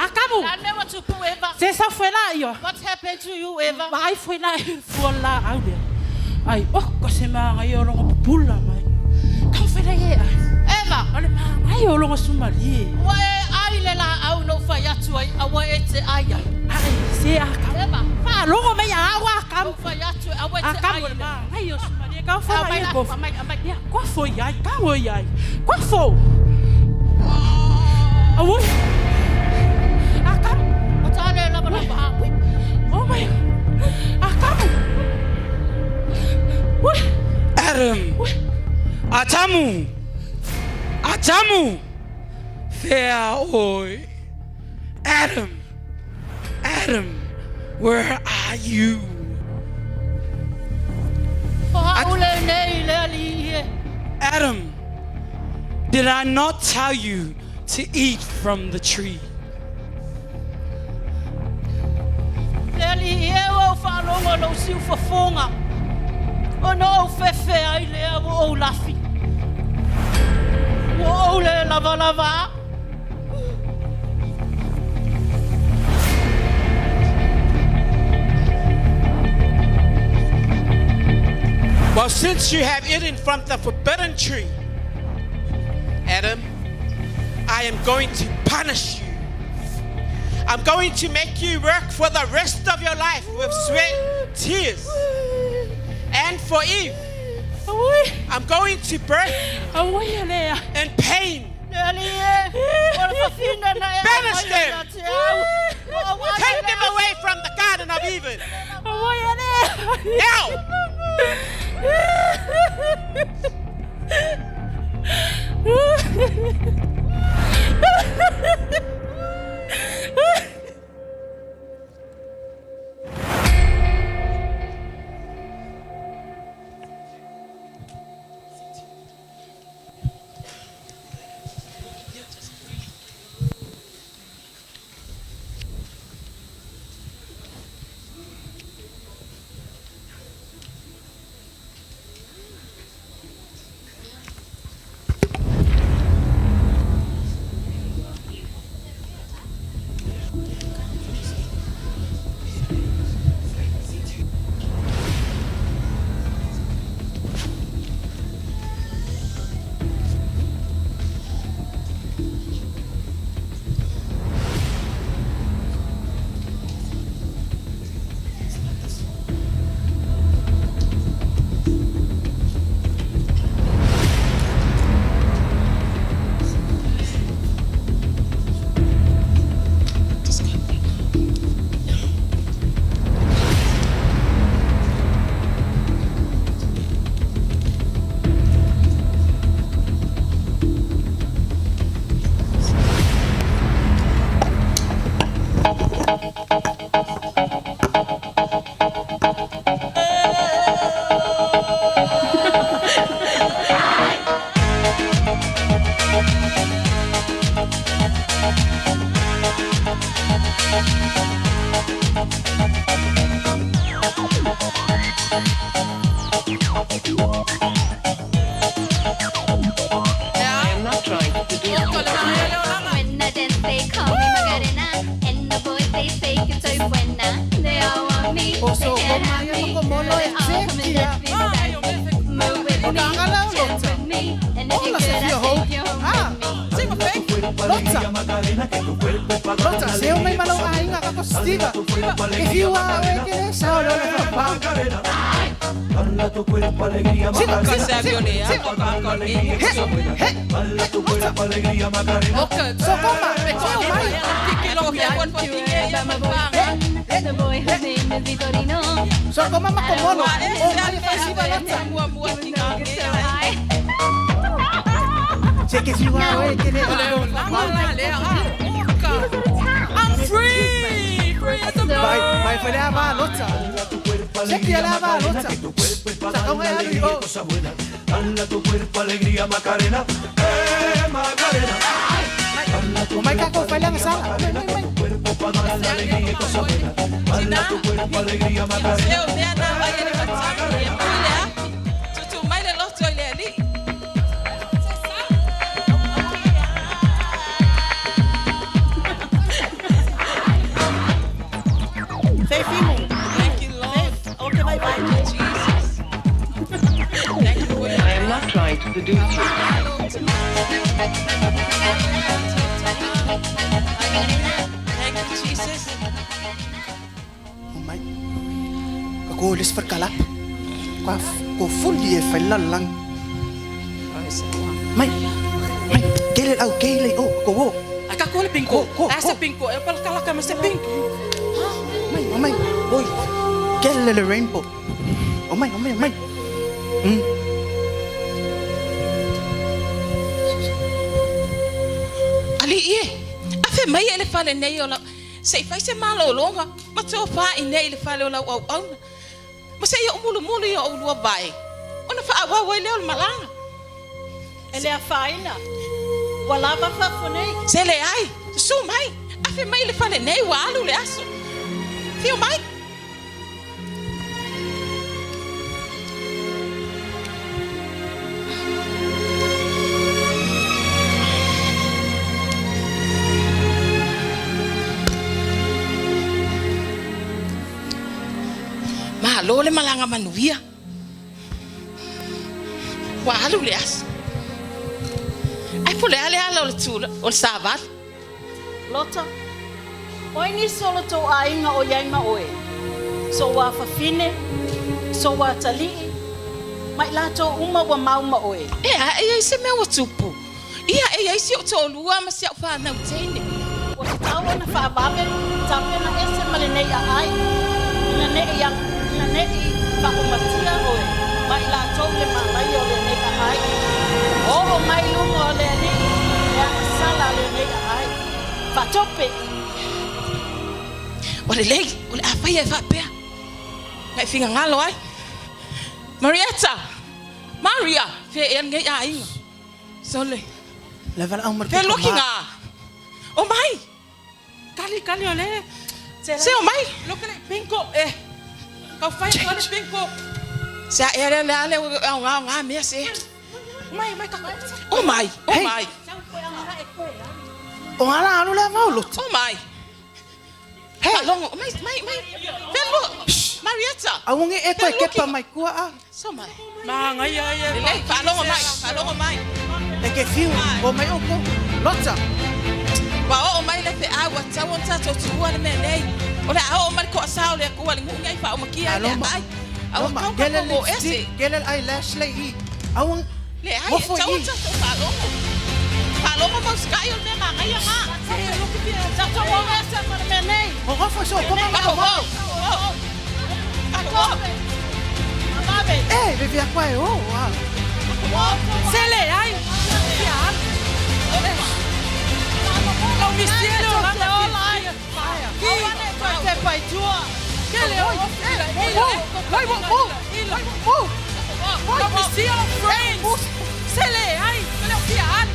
Akamu! La mea wa tupu, Eva. Se sa fue la io. What happened to you, Eva? Ai fue la fua la au lea. Ai oko se maangai o longo pupula mai. Kau fue la ie ai. Eva. O le maangai o longo sumalie. Ua e ai le la au no whai atu ai, aua e te ai ai. Ai, se akam. Eva. Fa longo mai a au akam. No whai atu, aua e te Akam ai o le le. maangai o sumalie. Kau fue la Amai ie la, kofo. amai, amai. Ia, kofo iai, kau iai. Kofo! Aui! Akam! O tāne lava lava. Ui! Oh my! Akam! Ui! Adam! Atamu! Atamu! Fea oi! Adam! Adam! Where are you? O haule nei le ali ie. Adam! Did I not tell you to eat from the tree? Le ali ie o whaalongo lo siu whafonga. O no au whewhe ai le au o lafi. O au le lava lava. Well, since you have eaten from the forbidden tree, Adam, I am going to punish you. I'm going to make you work for the rest of your life with sweat, tears. And for Eve, Aui! I'm going to birth you Aui le a. in pain. Le ali ie. O le whawhina na e Banish amai them. le te au. O au Take them away from the Garden of Eden. Aui le. Now! Come and let's be spicy. Move with me, chill with me, and if you're good, I'll take you home with me. Lotsa. Lotsa, se o mai malau aiga ka ko Steve. Ke fiu a oe ke le sao le ole fa. Dala tu cuerpo alegría Macarena. Dala alegría cosa buena. Dala tu cuerpo alegría Macarena. Sokoma, so mai. The boy whose name is Vitorino. Sokoma makomono. O mai fa siva lotsa. Se ke fiu a oe ke le. I'm free! Free as a bird! Vai, vai fa le ava lotsa. Se ke le ava lotsa. Sa ka ngai alu i o. Cosa buena. Dala tu cuerpo alegría Macarena. Eh Macarena. O mai ka ko fa le sala. Mai mai mai. Cuerpo pa dar la alegría y cosa buena. Dala tu cuerpo alegría Macarena. E o mea nā vai ele matangi e pui le afi. Tutu mai le loto i le alii. Thank you, Lord. Okay, bye bye. Thank you, Jesus. Thank you for your I am not trying to seduce you. Thank you, Jesus. O mai. Ka ko les fer kalap. Ka ko fuli e fa la lang. Mai. Mai. Kele au kele o ko wo. A ka ko le pinko. A se pinko. E pala kala ka ma se pinko. Mai, o mai. Oi. Kele le rainbow. O mai, o mai, o mai. Ali ie, afe mai e le fale nei o lau, se i fai se malōlōga, ma tofā i nei le fale o lau auauna. Ma se ia umulumulu ia o ulua vae, ona faaauau ai lea o le malaga. E le afaina. Ua lava fafo nei. Se leai, susū mai, afe mai i le fale nei ua alu le aso. Afio mai. Malo le malaga manuia. Ua alu le aso. Ai po le a le ala o le tula, o le savali. Lota. O ai nisi o lo tou aiga o i ai ma oe. So ua fafine, so ua atalii, ma i latou uma ua mau ma oe. E a, e i ai se mea ua tupu. Ia, e i ai si ou toalua ma si au fanau teine. Ua tatau ona faavave tapena ese ma lenei aai, ina ne'i ina ne'i faaumatia oe ma i latou le malaia o lenei aai. Oo mai luga o le alii le agasala a lenei aai. Faatope! Ua lelei, o le a faia e faapea. Na e finagalo ai. Marietta! Maria! Fea ea lenei aiga. Sole. Fea luki ngā. O mai! Kali, kali o le. Se o mai! Look at it, pinko e. Kau fai ko le pinko. Se a ea lea le a le au ngā ngā mea se. O mai, mai ka. O mai, o mai. O ngā la alu le avao loto. O mai. Hey. Longo, mai, mai, mai. Fea lu, Marietta. Aunge e koe kepa mai kua a. So mai. Ma ngai ai e. Lelei, faalogo mai, faalogo mai. E ke fiu, o mai oko. Lotsa. Ua oo mai le feau ua tatau ona tatou tuua le mea nei. O le a oo mai le koasā o le Atua i le nuu nei faaumakia ai le aai. A ua Loma, tau kele tatou o ese. lipstick, kele eyelash le i. Aung, Leai, e mofo tatau i. ona tatou faalogo. Faalogo mau sikai o le mea magaia ngā. Tatou o ese ma le mea nei. O gofo so, koma Kako ma o, o, kako o. E, vevea koa e o, a. Se le ai. Fia alu. Lau misi le o lana Ki. Te pai tua. Kele o. Wai, wai, wai, wai, Lau misi o friends. Se le ai. Le o fia alu.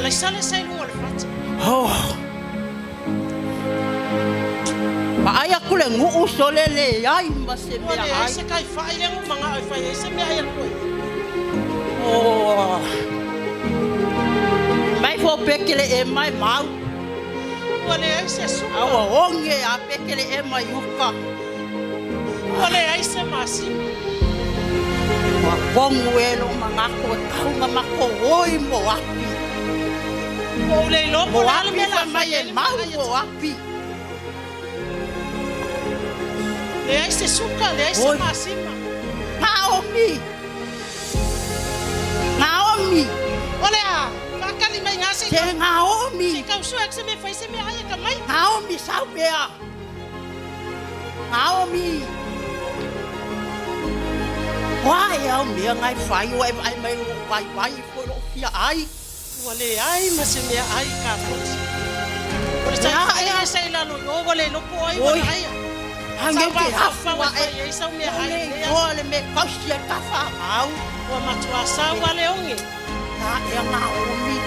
Laisale sa i luga o le fata. Oh. Vaai atu le nuu sole leai ma se Ua mea leai ai. se kaifa'i lea na ou maga'o e fai ai se meaai a le toeaina. Oh. Mai fo pekele e mai mau. Ua leai se suka. A ua oge a pekele e mai uka. Ua leai se masima. Ua kogu e lou manatu e tau na matou oi mo api. Ua ou le iloa po o Mo le a le api mea o le a fai mai fai e ai le mau meaai a mo Tupu. api. Leai se suka, leai se Oi. masima. Naomi. Naomi. O le a? Faakali mai gā se i Se Naomi. Se i tausue atu se mea e fai se meaai e ka mai. Naomi sau pea. Naomi. Ua e au mea ngai fai ua e vaai mai lou vaivai foi lou fia ai. Ua leai ma se meaai i Kapoti. O le Ia, taifa'i ia. lea sa i lalo i o ua le iloa po o ai ua Oi. na aia. Au Sa nei te mafaufau afu e ae. fai ai sau meaai Ua i le lenei aso. iloa le mea tausi a le tafaagau. Ua matuā sau lava le oge. Na ea Naomi.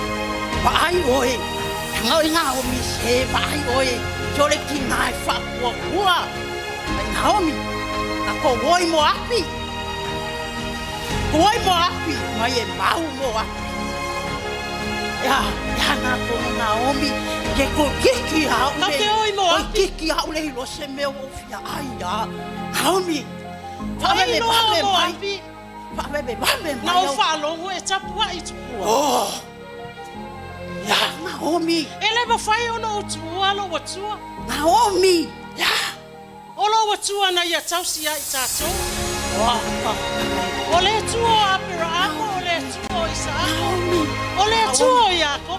Vaai oe. Taga oe Naomi se vaai oe. Se o le tinā e faapuapua. Ai Naomi. Na kou oi mo api. Oi mo api. Mai e mau mo api. Ia, ia na tonu Naomi. Ke ko kiki a Kau ule. te oi mo Oi api. kiki a ule ilo se mea o fia ai ia. Naomi. Ai Faaveve loa vave mo mai. api. Faaveve vave Na mai. ou faalogo e tapua'i Tupua. Oh. Ia, Naomi. E le mafai ona ou tuua lou Atua. Naomi. Ia. O lou Atua na ia tausi ai tatou. Oh. O le Atua o Aperaamo, o le Atua o Isaako, o le Atua o Iakopo.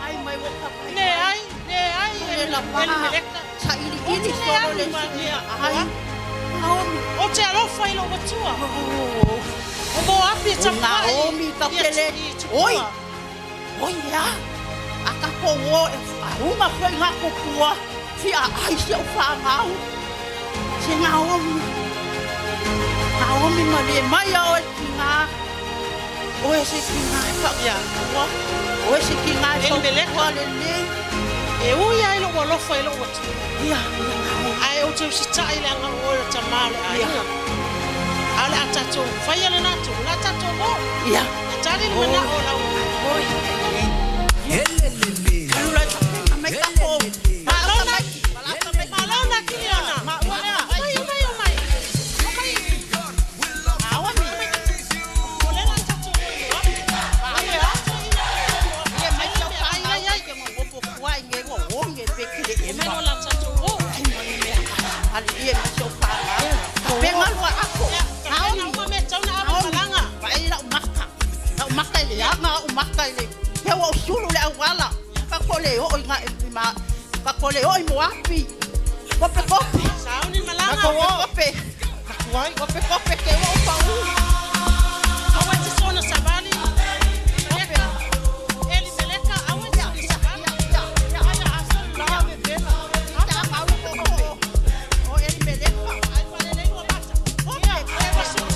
Leai, leai, Elimeleka. Ou te le alu ma ia Ai. Naomi. Ou te alofa i lou Atua. O Moapi e tapua'i Naomi ka i pele. i Tupua. Oi. Oi ia. A ka ko o e whaunga koe ngā kopua. Fia ai se o whangau. Se Naomi. Naomi ma le mai au e ki ngā. O e se ki ngā e Ia. whakapua. O e se ki ngā e Elimeleka. whakapua le nei. E ui ai lou alofa i lou Atua. Ia, ia Naomi. Ae ou te usita'i leaga o oe o le tamā o le aiga. A o le a tatou faia lenā tolu, o le a tatou o. Ia. E tali le mana'o o lau. Oi. Mai kako. Malo na, malo na Kiliona. Omai, omai, omai. Omai. Naomi. O le la tatou o i Moapi. Ia mai te whangau ai ke ngopo kua i nge ua onge pe kile e Mai ma. lo la tatou o. Ai ma le mea haleluia ma se o whangau. Ka penga lua ako. Naomi. Naomi. Uma mea tau na ava malaga. Vaai lau maka. Lau maka i le aga au maka i le. He ua usulu le auala. Ka ko le o i ngā i ma. Ka ko le o i Moapi. Kope kope. Sauni malaga. Kope kope. Kope kope ke ua pau. Aua te sona savali. Elimeleka. Elimeleka, aua te sona savali. Ai aso la vevela. O Elimeleka. Ai falelei ua mata. Ia, ai ua sulu.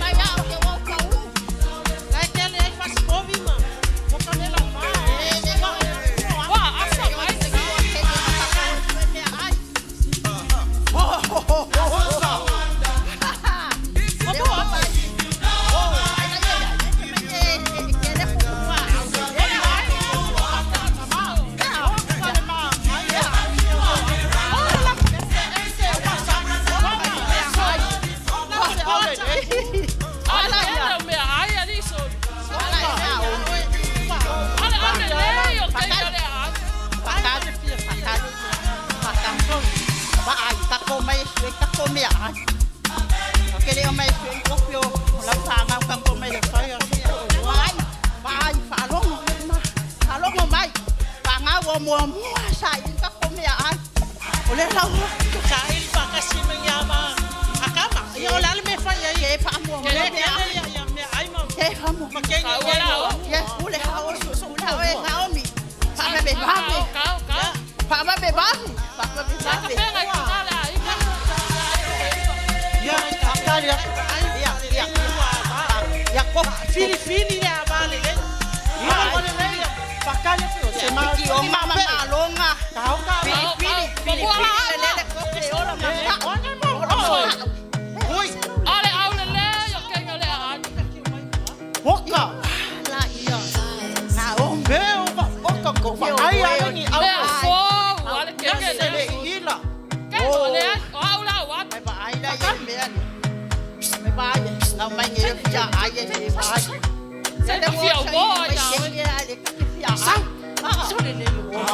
Mai au ke ua pau. Lai kele ai fasipovi ma. Mokanela ma. Ua afa mai. Ala ia mea ai ali soli. Ala ale lei o te ia le ai. Saili faakasi mai ia ma akama. Ia o le a le mea fai ai. Ke le ke ale ia ia mea ai ma. Ma kenge Kau ia ala o. Kau, kau. Ka penga ki tala ai. Ia Filifili le ava lelei. Ia lelei. Fakale fio se ma o mama malonga. Filifili, filifili le lele koke ola ma. Oi. Ale au le le yo kenga le a. Oka. La ia. Na o. Meo va oka ko va. Ai ai ni au. Le fo ale kenga le le. ila. Kenga le o au la wa. Mai ba ai la ia mea ni. Mai ba ai. Ngau mai nge fia ai e ba ai. Se le fia wo ya. Sa.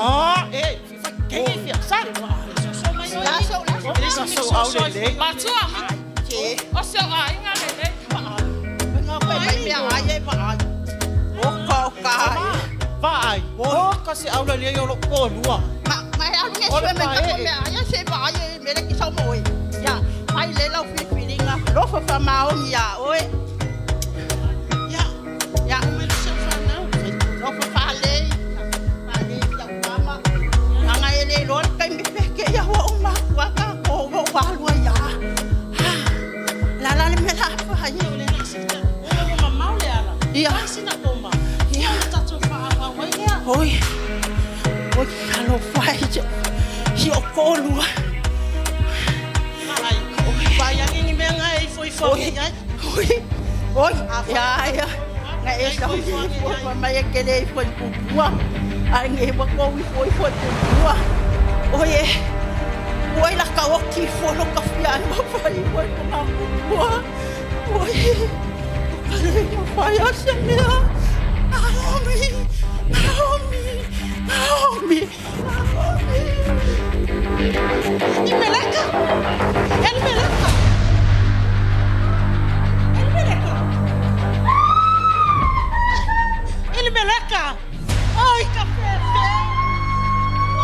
Ah, eh, kengi fia sa. La so la. La so au le le. Matua. Che. O se ai nga le le. Ngau mai mai mea ai e ba ai. Oka oka. Va ai. Oka se au le le yo lo ko lua. Ma mai au nge sue me ka mea ai se ba ai me le ki sau mo Ya, mai le lau filifilinga. Lo fa fa maoni ya oe. Ya, ya me le se fa na. Lo fa fa le. Fa le ya mama. Nga ele lo kai me pe ke ya wa o ma wa ka ko wa wa lua ya. La la le me la fa ye o le na se ta. O ma mau le ala. Ya. Sina toma. Ya ta to fa wa wa ya. Oi. Oi, alo fa jo. Hi o ko lua. Ai. Vai angi me ngai foi foi ai. Oi. Oi, ya ya. Nga e sa oi foi mai e kele foi pupua. Ai nge wa ko wi foi foi pupua. Oi e. Oi la ka oki fo lo ka fia ma foi foi ko ma pupua. Oi. Kale ma fai a se mea. Naomi. Naomi. Naomi. Naomi. I meleka. El meleka. El meleka. El meleka. Ai ka fefe.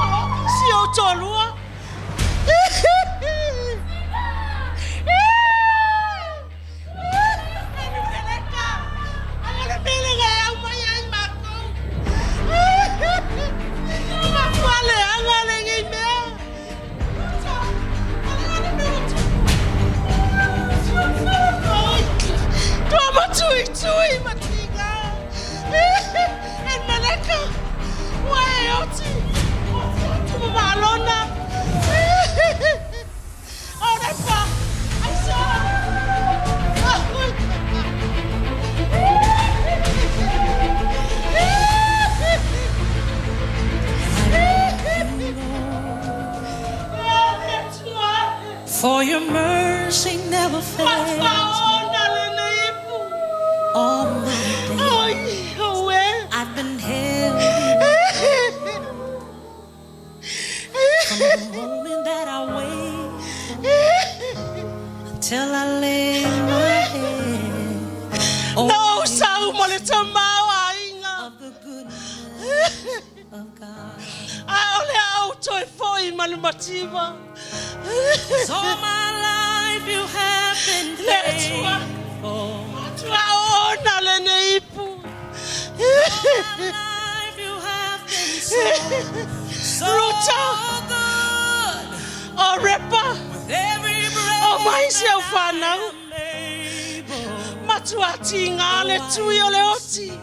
Oh, si o tolua. El meleka. Ale meleka au mai ai mako. Ma fale anga le ngi mea. Tua matui tui matinga. En meleka. Ua e oti. Oti malona. Ora pa. Ai sa. For your mercy never fails. All my days I've been held from the moment that I wake until I lay my head. Oh, No, sau mo le tamau ainga. Of the goodness of God. Ao le au toi foi malumativa. 'Cause all my life you have been faithful. Tua ona le neipu. All my life you have been so, so Ruta. good. O repa. With every breath O mai se au that I whanau. am able, Matua tinga le tui o le oti. of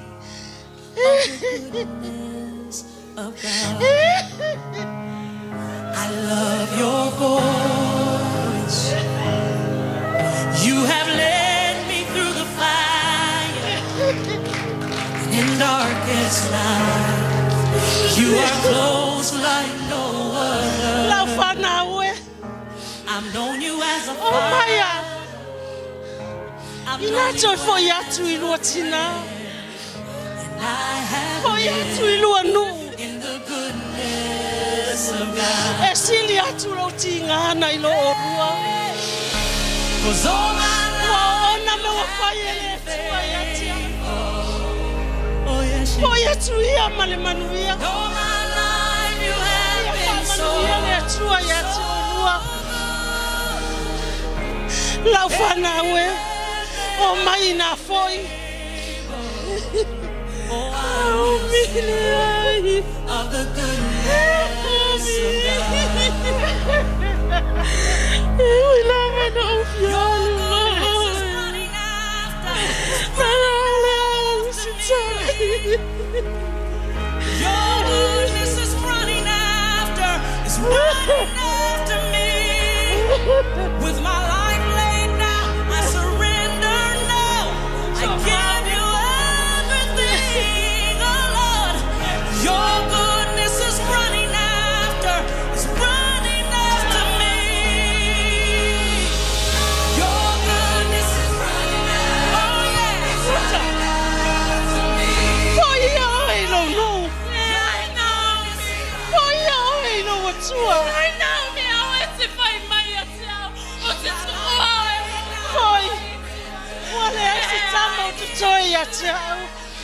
the goodness of God. I love your voice. You have led me through the fire and in darkest night. You are close like no other. Lau whanau e. I've known you as a O mai a. father. I've Ina known toi you foi atu i lua tina. and I have Foi atu i lua nuu. in the goodness of God. E sili atu lau tinga na i lo o rua. 'Cause all my Ua life ona me wa fai e le tua i atia. oh yes, you Foi atu ia ma le manuia. All my life you have Ia been so wha manuia le atua i atu o rua. Lau whanau e. O mai nā foi. Oh, I Au mile ai. of the goodness of God. E ui lava na o Your fialu. goodness is running after, Na Your goodness is running after, is running after me. With my life laid down, I surrender now. I give you everything, oh Lord. Your goodness is running after, is running after me. Your goodness is running after, oh yeah, it's running after me. Foi ai lo no. Foi ai lo atua. Ai nā mea o e te whai mai a te au, o te tuku au e Foi. Ua le ai se tama o te toe ia te au.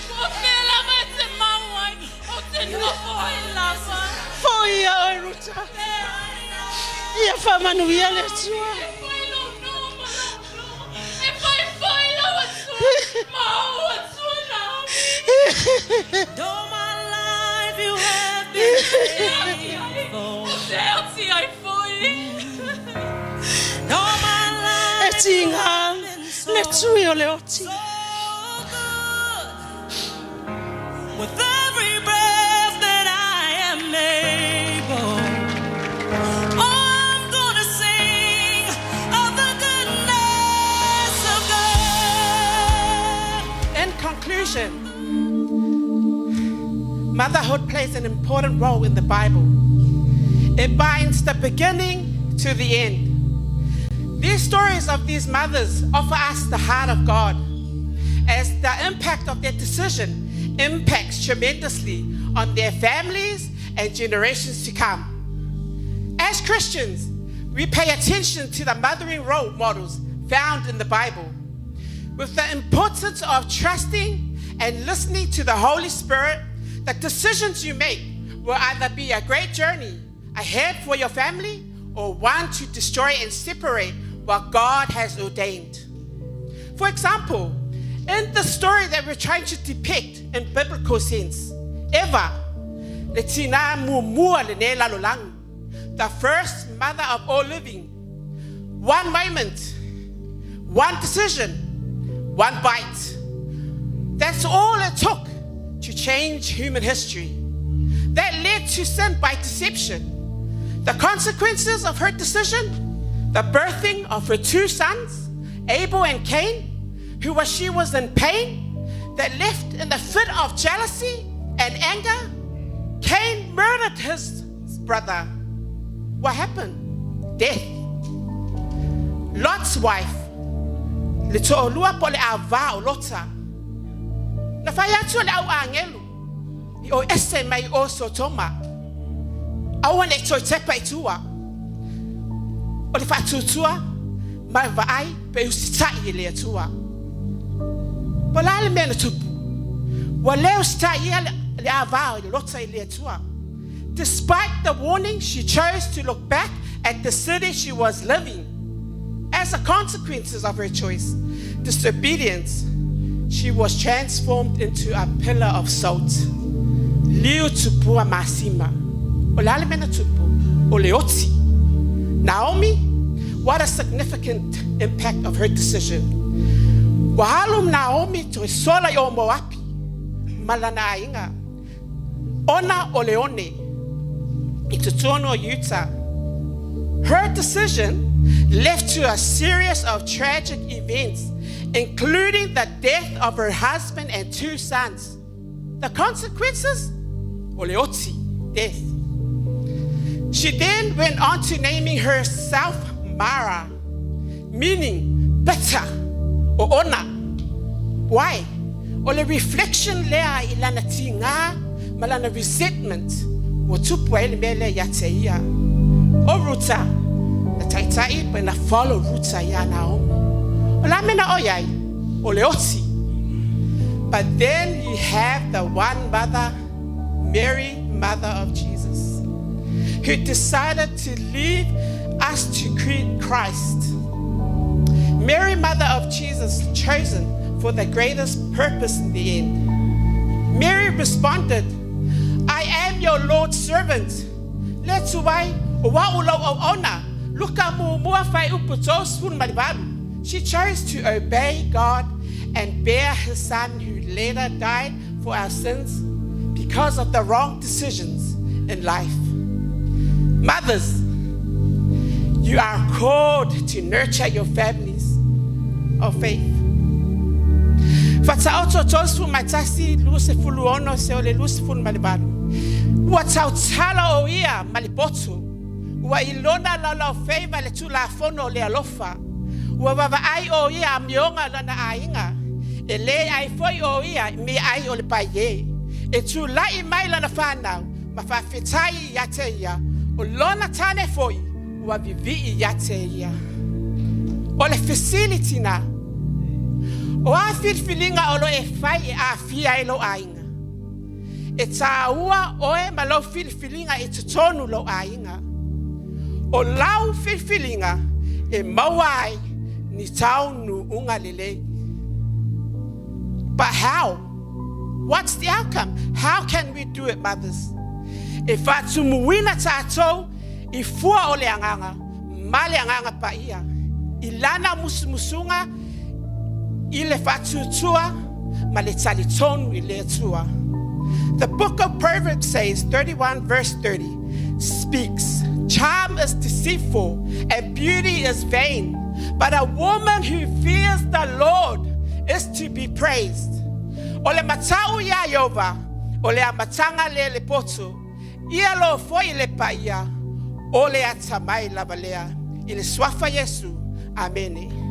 O whea lava e te mau ai, o te nofo ai lava. Foi ia oi Ruta. Ia whamanuia le atua. E whai lo no ma lo no. E whai whai lau atua, ma au atua nā. All my life you have been faithful. O te oti ai foi. All my E life tinga le tui o le oti. with every breath that I am able, oh, I'm gonna sing of the goodness of God. In conclusion, motherhood plays an important role in the Bible. It binds the beginning to the end. These stories of these mothers offer us the heart of God, as the impact of their decision impacts tremendously on their families and generations to come. As Christians, we pay attention to the mothering role models found in the Bible, with the importance of trusting and listening to the Holy Spirit. The decisions you make will either be a great journey ahead for your family or one to destroy and separate what God has ordained. For example, in the story that we're trying to depict in biblical sense, Eva, le tina muamua lenei lalolagi, the first mother of all living, one moment, one decision, one bite. That's all it took to change human history. That led to sin by deception. The consequences of her decision, the birthing of her two sons, Abel and Cain, who was she was in pain, that left in the fit of jealousy and anger, Cain murdered his brother. What happened? Death. Lot's wife, le to'olua po o le ava o Lota. Na fai atu le au agelu, i o ese mai o Sotoma. Aua ne i toe tepa i tua. O le faatuatua, ma le vaai pe usitai e le Atua. Po o le a le mea na tupu. Ua le usitaia le ava o le Lota i le Atua. Despite the warning, she chose to look back at the city she was living. As a consequences of her choice, disobedience, she was transformed into a pillar of salt. Liu tupua masima. O le a le mea na tupu, o le oti. Naomi, what a significant impact of her decision. Ua alu Naomi toe sola i o Moapi, ma lana aiga. Ona o le one, i totonu o Iuta. Her decision led to a series of tragic events, including the death of her husband and two sons. The consequences? O le oti, death. She then went on to naming herself Mara, meaning bitter or ona. Why? O le reflection lea i lana tiga ma lana resentment ua tupu ai le mea lea ia te ia. O Ruta, na taitai pe na follow Ruta ia Naomi. O le a mea na oi ai, o le oti. But then you have the one mother, Mary, mother of Jesus, who decided to lead us to Christ. Mary, mother of Jesus, chosen for the greatest purpose in the end. Mary responded, I am your Lord's servant. Le tuai, o wa o lau auauna, Luka muamua fuaiupu 38. She chose to obey God and bear his son who later died for our sins because of the wrong decisions in life. Mothers, you are called to nurture your families of faith. Fataoto 31 26 se o le 28. Ua tautala o ia ma le poto. Ua i lona laulaufaiva le tulafono o le alofa. Ua vaavaai o ia amioga o lona aiga. E le ai foi o ia i meaai o le paie. E tulai mai lana fanau ma faafetai ia te ia. O lona tane foi ua vivii ia te ia. O le fesili tina. O a filifiliga o lo e fai e aafia ai lou aiga? E taua oe ma lau filifiliga i totonu lou aiga. O lau filifiliga e maua ai ni taunuuga lelei. But how? What's the outcome? How can we do it, mothers? E faatumuina tatou i fua o le agaga ma le agaga paia i lana musumusuga i le faatuatua ma le talitonu i le Atua. The book of Proverbs says, 31 verse 30, speaks, Charm is deceitful and beauty is vain, but a woman who fears the Lord is to be praised. O le matau iā Ieova, o le amataga lea le poto, ia loa foi le paia, o le atamai lava lea. I le suafa Iesu. Amene.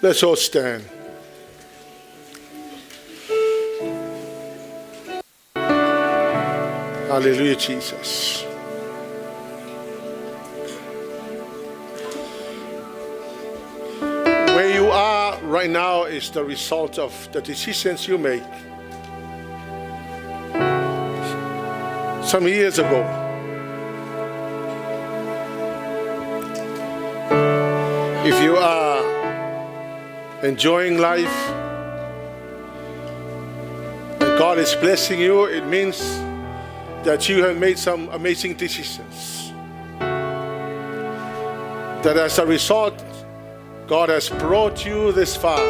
Let's all stand. Hallelujah, Jesus. Where you are right now is the result of the decisions you make some years ago. If you are enjoying life and God is blessing you, it means that you have made some amazing decisions. That as a result, God has brought you this far,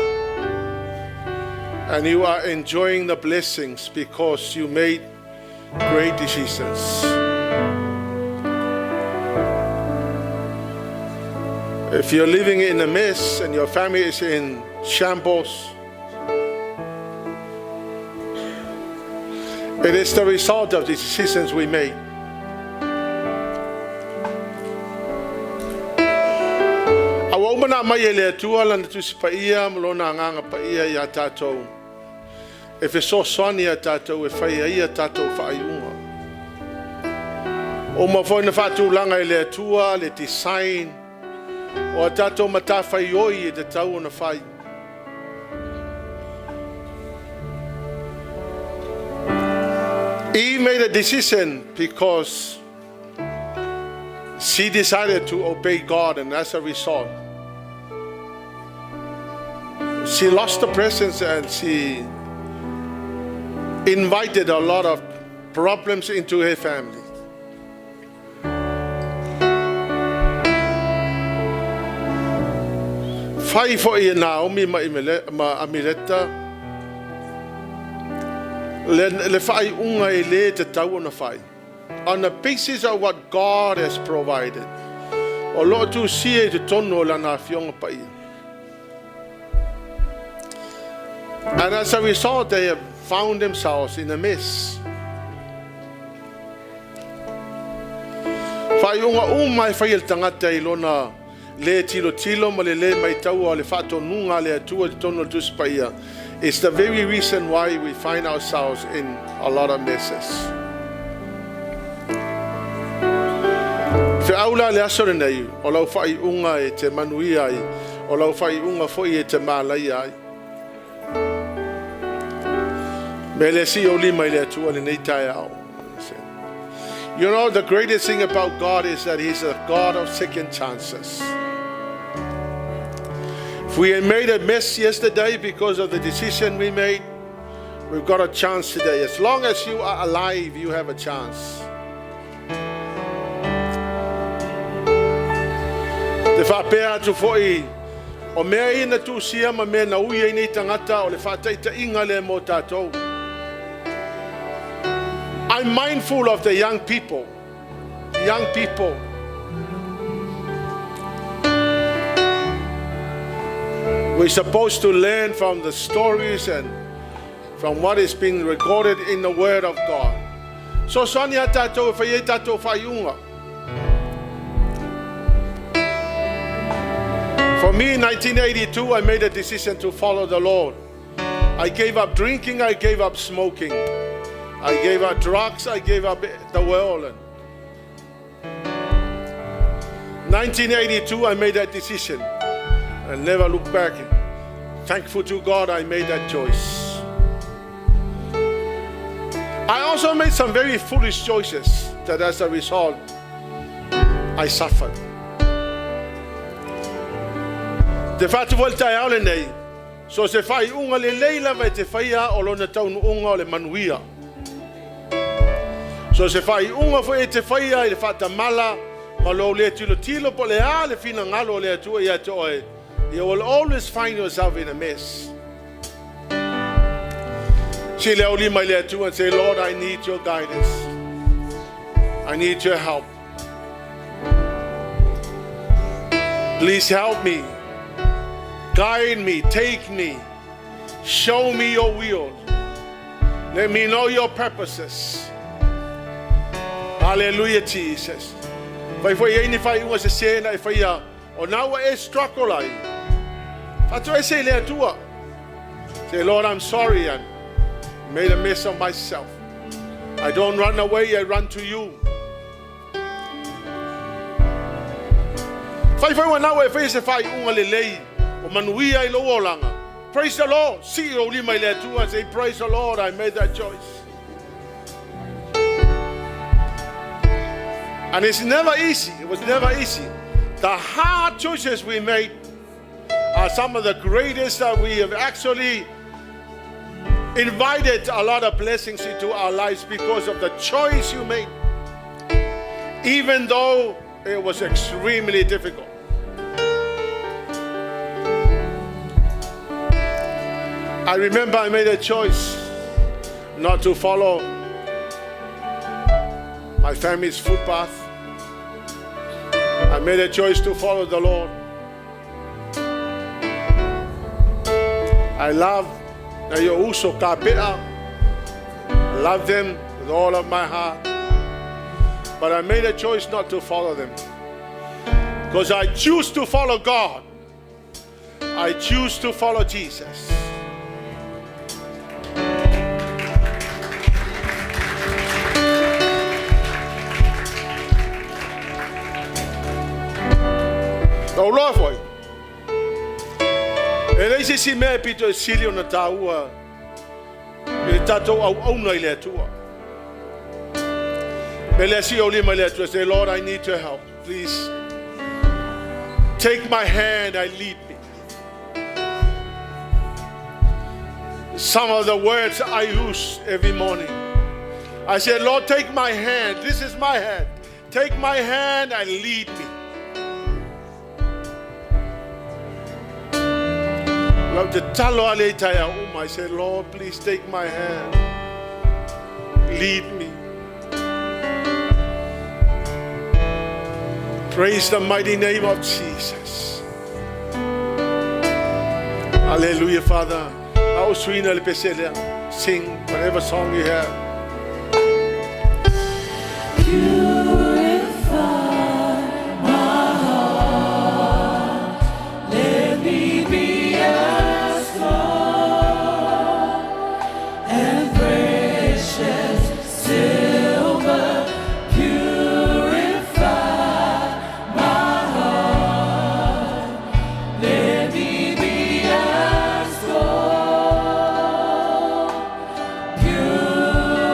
and you are enjoying the blessings because you made great decisions. If you're living in a mess and your family is in shambles, it is the result of the decisions we make. A ua uma na aumai e le Atua Lana Tusi Paia ma Lona Agaga Paia iā tatou e fesoasoani iā tatou e fai ai a tatou faaiuga. Ua uma foi ona faatulaga e le Atua le design o a tatou matafaioi e tatau ona fai. Eve made a decision because she decided to obey God, and as a result, she lost the presence and she invited a lot of problems into her family. Fai foi e Naomi ma, ma Amileta le, le whaaiunga e le te tau ona whai. On the basis of what God has provided. O loo tusia i totonu o lana afioga paia. And as a result, they have found themselves in a mess. Faaiuga uma e fai e le tagata i lona le tilotilo ma le le maitaua o le faatonuga a le Atua i totonu o le Tusi Paia, it's the very reason why we find ourselves in a lot of messes. Feau la le aso lenei, o lau faaiuga e te manuia ai, o lau faaiuga foi e te malaia ai. Me le sii ou lima i le Atua lenei taeao. You know, the greatest thing about God is that He's a God of second chances. If we made a mess yesterday because of the decision we made, we've got a chance today. As long as you are alive, you have a chance. Te faapea atu foi, o mea ia na tusia ma mea na ui ai nei tagata o le faataitaiga lea mo tatou. I'm mindful of the young people. Young people. We're supposed to learn from the stories and from what is being recorded in the Word of God. Fesoasoani iā tatou e fai ai tatou faaiuga. For me, in 1982, I made a decision to follow the Lord. I gave up drinking, I gave up smoking. I gave up drugs, I gave up the world. 1982, I made that decision. I never looked back. Thankful to God, I made that choice. I also made some very foolish choices that as a result, I suffered. Te fai atu foi le taeao lenei, so se faaiuga lelei lava e te faia o lona taunuuga o le manuia. So se faaiuga foi e te faia i le faatamala ma lou le tilotilo po o le a le finagalo o le Atua ia te oe, you will always find yourself in a mess. Sii le aulima i le Atua and say, Lord, I need your guidance. I need your help. Please help me. Guide me. Take me. Show me your will. Let me know your purposes. Hallelujah, Jesus. Fai foi ai ni faaiuga sesē na e faia o na ua e struggle ai. Faatoese i le Atua. Say, Lord, I'm sorry. I made a mess of myself. I don't run away, I run to you. Faifai ua nau e faia se faaiuga lelei ua manuia ai lou olaga. Praise the Lord. Sii lou lima i le Atua and say, Praise the Lord, I made that choice. And it's never easy. It was never easy. The hard choices we made are some of the greatest that we have actually invited a lot of blessings into our lives because of the choice you made. Even though it was extremely difficult. I remember I made a choice not to follow my family's footpath. I made a choice to follow the Lord. I love nai ou uso kapea. I love them with all of my heart. But I made a choice not to follow them. Because I choose to follow God. I choose to follow Jesus. Na ou loa foi. E leai se isi mea e pito e sili ona taua i le tatou auauna i le Atua. Me lea sii ou lima i le Atua, say, Lord, I need your help. Please take my hand and lead me. Some of the words I use every morning. I said, Lord, take my hand. This is my hand. Take my hand and lead me. Lau te talo ale i taeao uma. I said, Lord, please take my hand. Lead me. Praise the mighty name of Jesus. Hallelujah, Father. A o suina le pese lea. Sing whatever song you have. Purify my heart. Let me be as gold and precious silver. Purify my heart. Let me be as gold. Purify.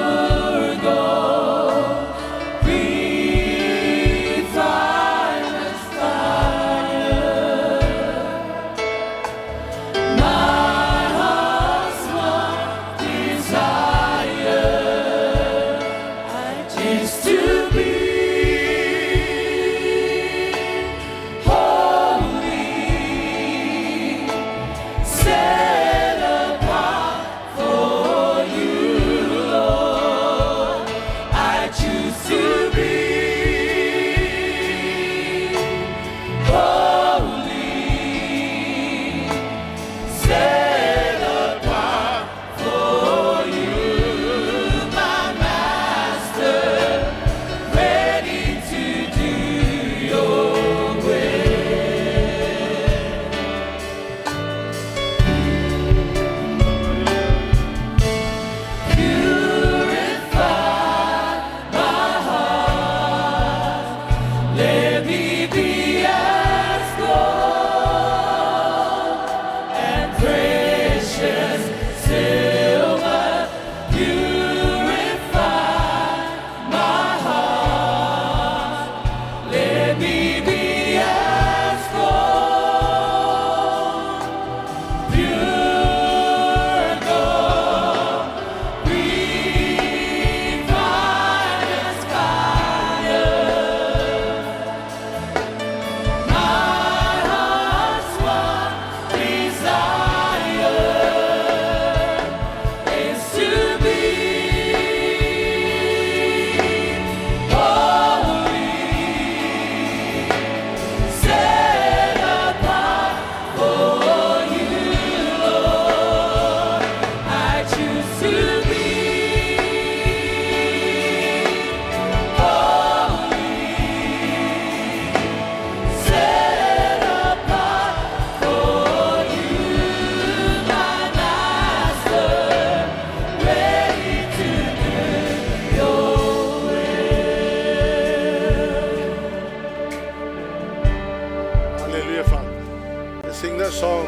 that song,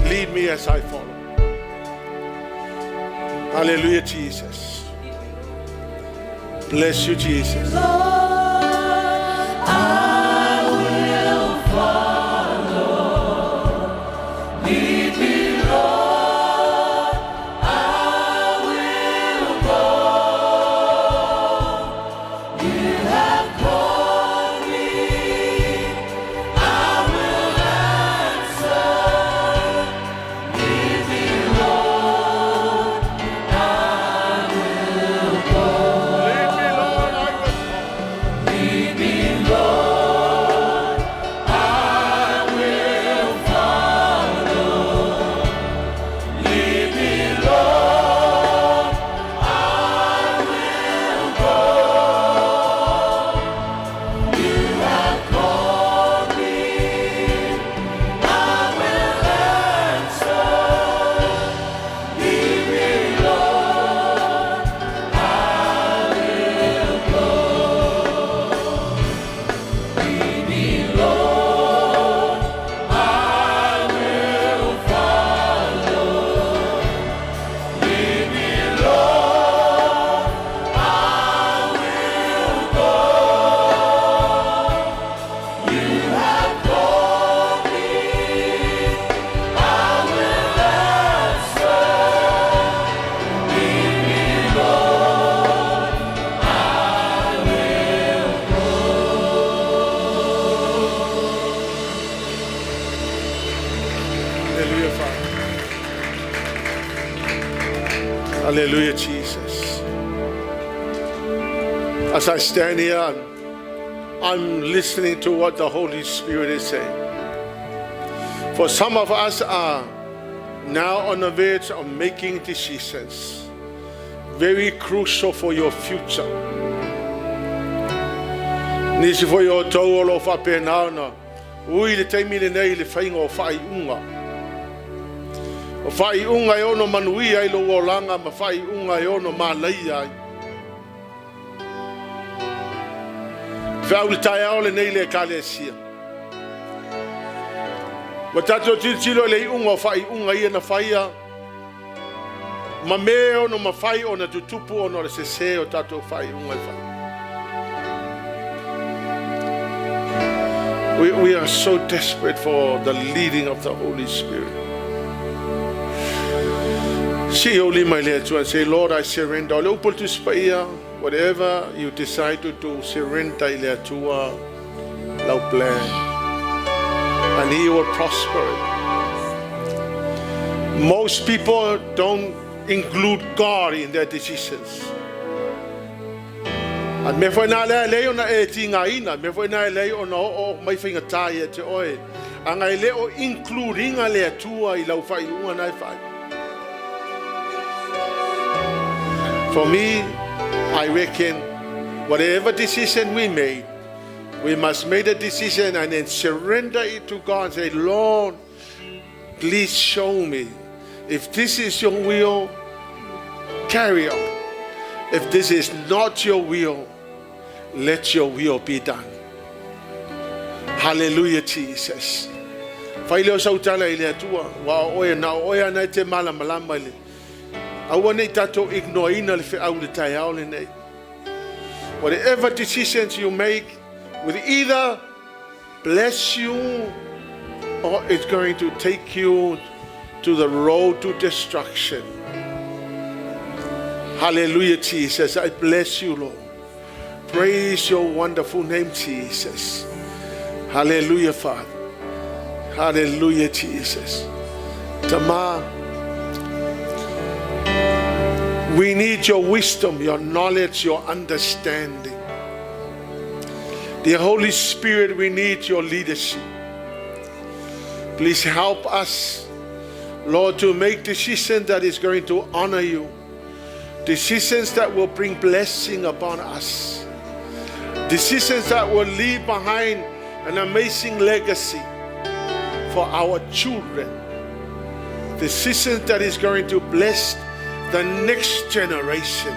Lead Me As I Follow. Hallelujah, Jesus. Bless you, Jesus. Lord, I will follow. Lead me, Lord, I will go. You have called me, I will answer. Lead me, Lord, I will go. Lead me, Lord, I will follow. Lead me, Lord, I will follow. Lead me, Lord, I will go. You have called me, I will answer. Lead me, Lord, I will go. Lead me, Lord, I will follow. Lead me, Lord, I will go. You have called me, I will answer. Lead me, Lord, I will Hallelujah, Father. Hallelujah, Jesus. As I stand here, I'm listening to what the Holy Spirit is saying. For some of us are now on the verge of making decisions, very crucial for your future. Nisi foi o tau o lo whapena ui le taimi le nei le whainga o whai unga. O whai unga e ono manui ai lo olanga ma whai unga e ono malai ai. Whiau le tai ao le nei le kalesia. Ma tātou tilo le unga o whai unga ia na whaia. Ma me ono ma whai o na tutupu ono le sese o tātou whai unga i whai. We are so desperate for the leading of the Holy Spirit. See only my and say, Lord, I surrender. Whatever you decide to do, surrender i le Atua lau plan. And He will prosper it. Most people don't include God in their decisions. A me foi nā lea lei ona e ti ngā ina, me foi nā lei ona o o mai whainga tai e te oe. A ngai le o includinga le Atua i lau whai unga nai whai. For me, I reckon whatever decision we made, we must make a decision and then surrender it to God and say, Lord, please show me. If this is your will, carry on. If this is not your will, let your will be done. Hallelujah, Jesus. Whai leo sautala i le atua, wa oe na oe ana te mala malama i le. Aua nei tātou ignoaina le whiau le tai ao le nei. Whatever decisions you make will either bless you or it's going to take you to the road to destruction. Hallelujah, Jesus. I bless you, Lord. Praise your wonderful name, Jesus. Hallelujah, Father. Hallelujah, Jesus. Tamar, we need your wisdom, your knowledge, your understanding. The Holy Spirit, we need your leadership. Please help us, Lord, to make decisions that is going to honor you. Decisions that will bring blessing upon us. Decisions that will leave behind an amazing legacy for our children. Decisions that is going to bless the next generation.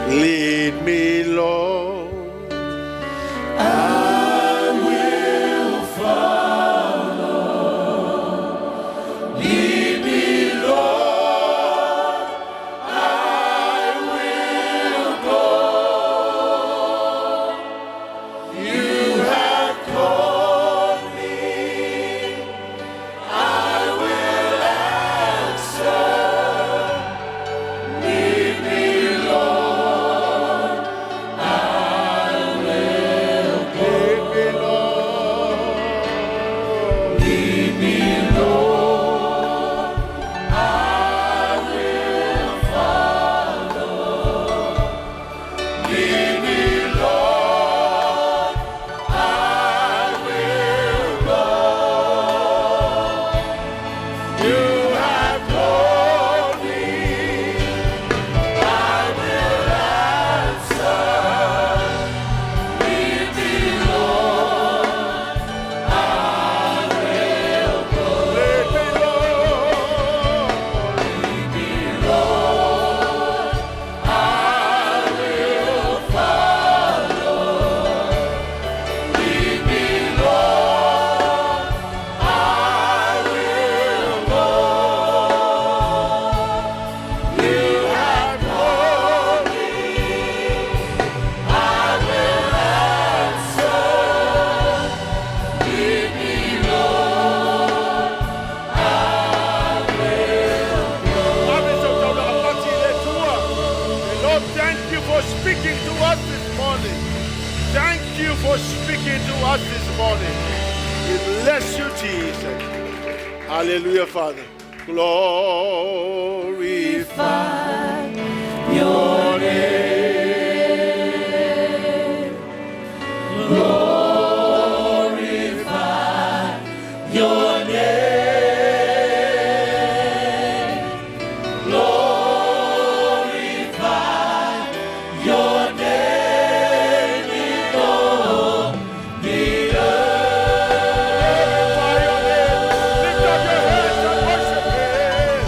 Lead me, Lord. I speaking to us this morning. We bless you, Jesus. Hallelujah, Father. Glorify your name. Glorify your name. Glorify your name in all the earth. Lift up your hands and worship Him.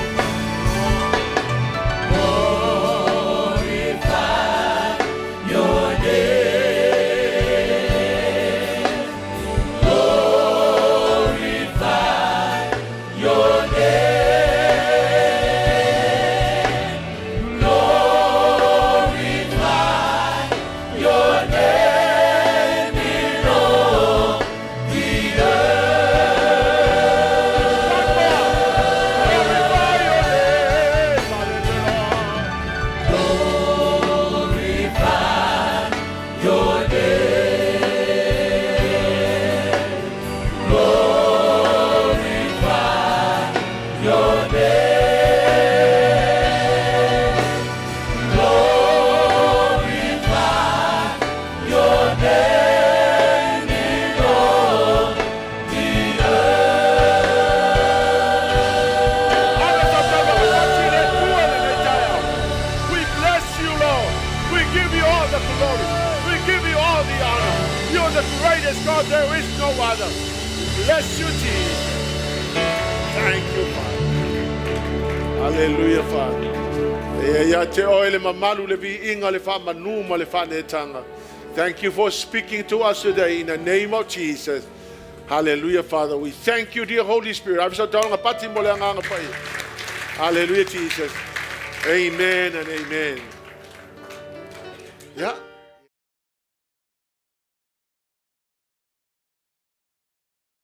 Glorify your name. Glorify your name. Glorify your name in all the Glorify your name. Glorify your name. Glorify your name in all the We bless you, Lord. We give you all the glory. We give you all the honor. You're the greatest God. There is no other. We bless you, Jesus. Thank you, Father. Hallelujah, Father. E ia te oe le mamalu le viiga le faamanu ma le faanetaga. Thank you for speaking to us today in the name of Jesus. Hallelujah, Father. We thank you, dear Holy Spirit. Ave sau taulaga pati mo le agaga paia. Hallelujah, Jesus. Amen and amen. Yeah.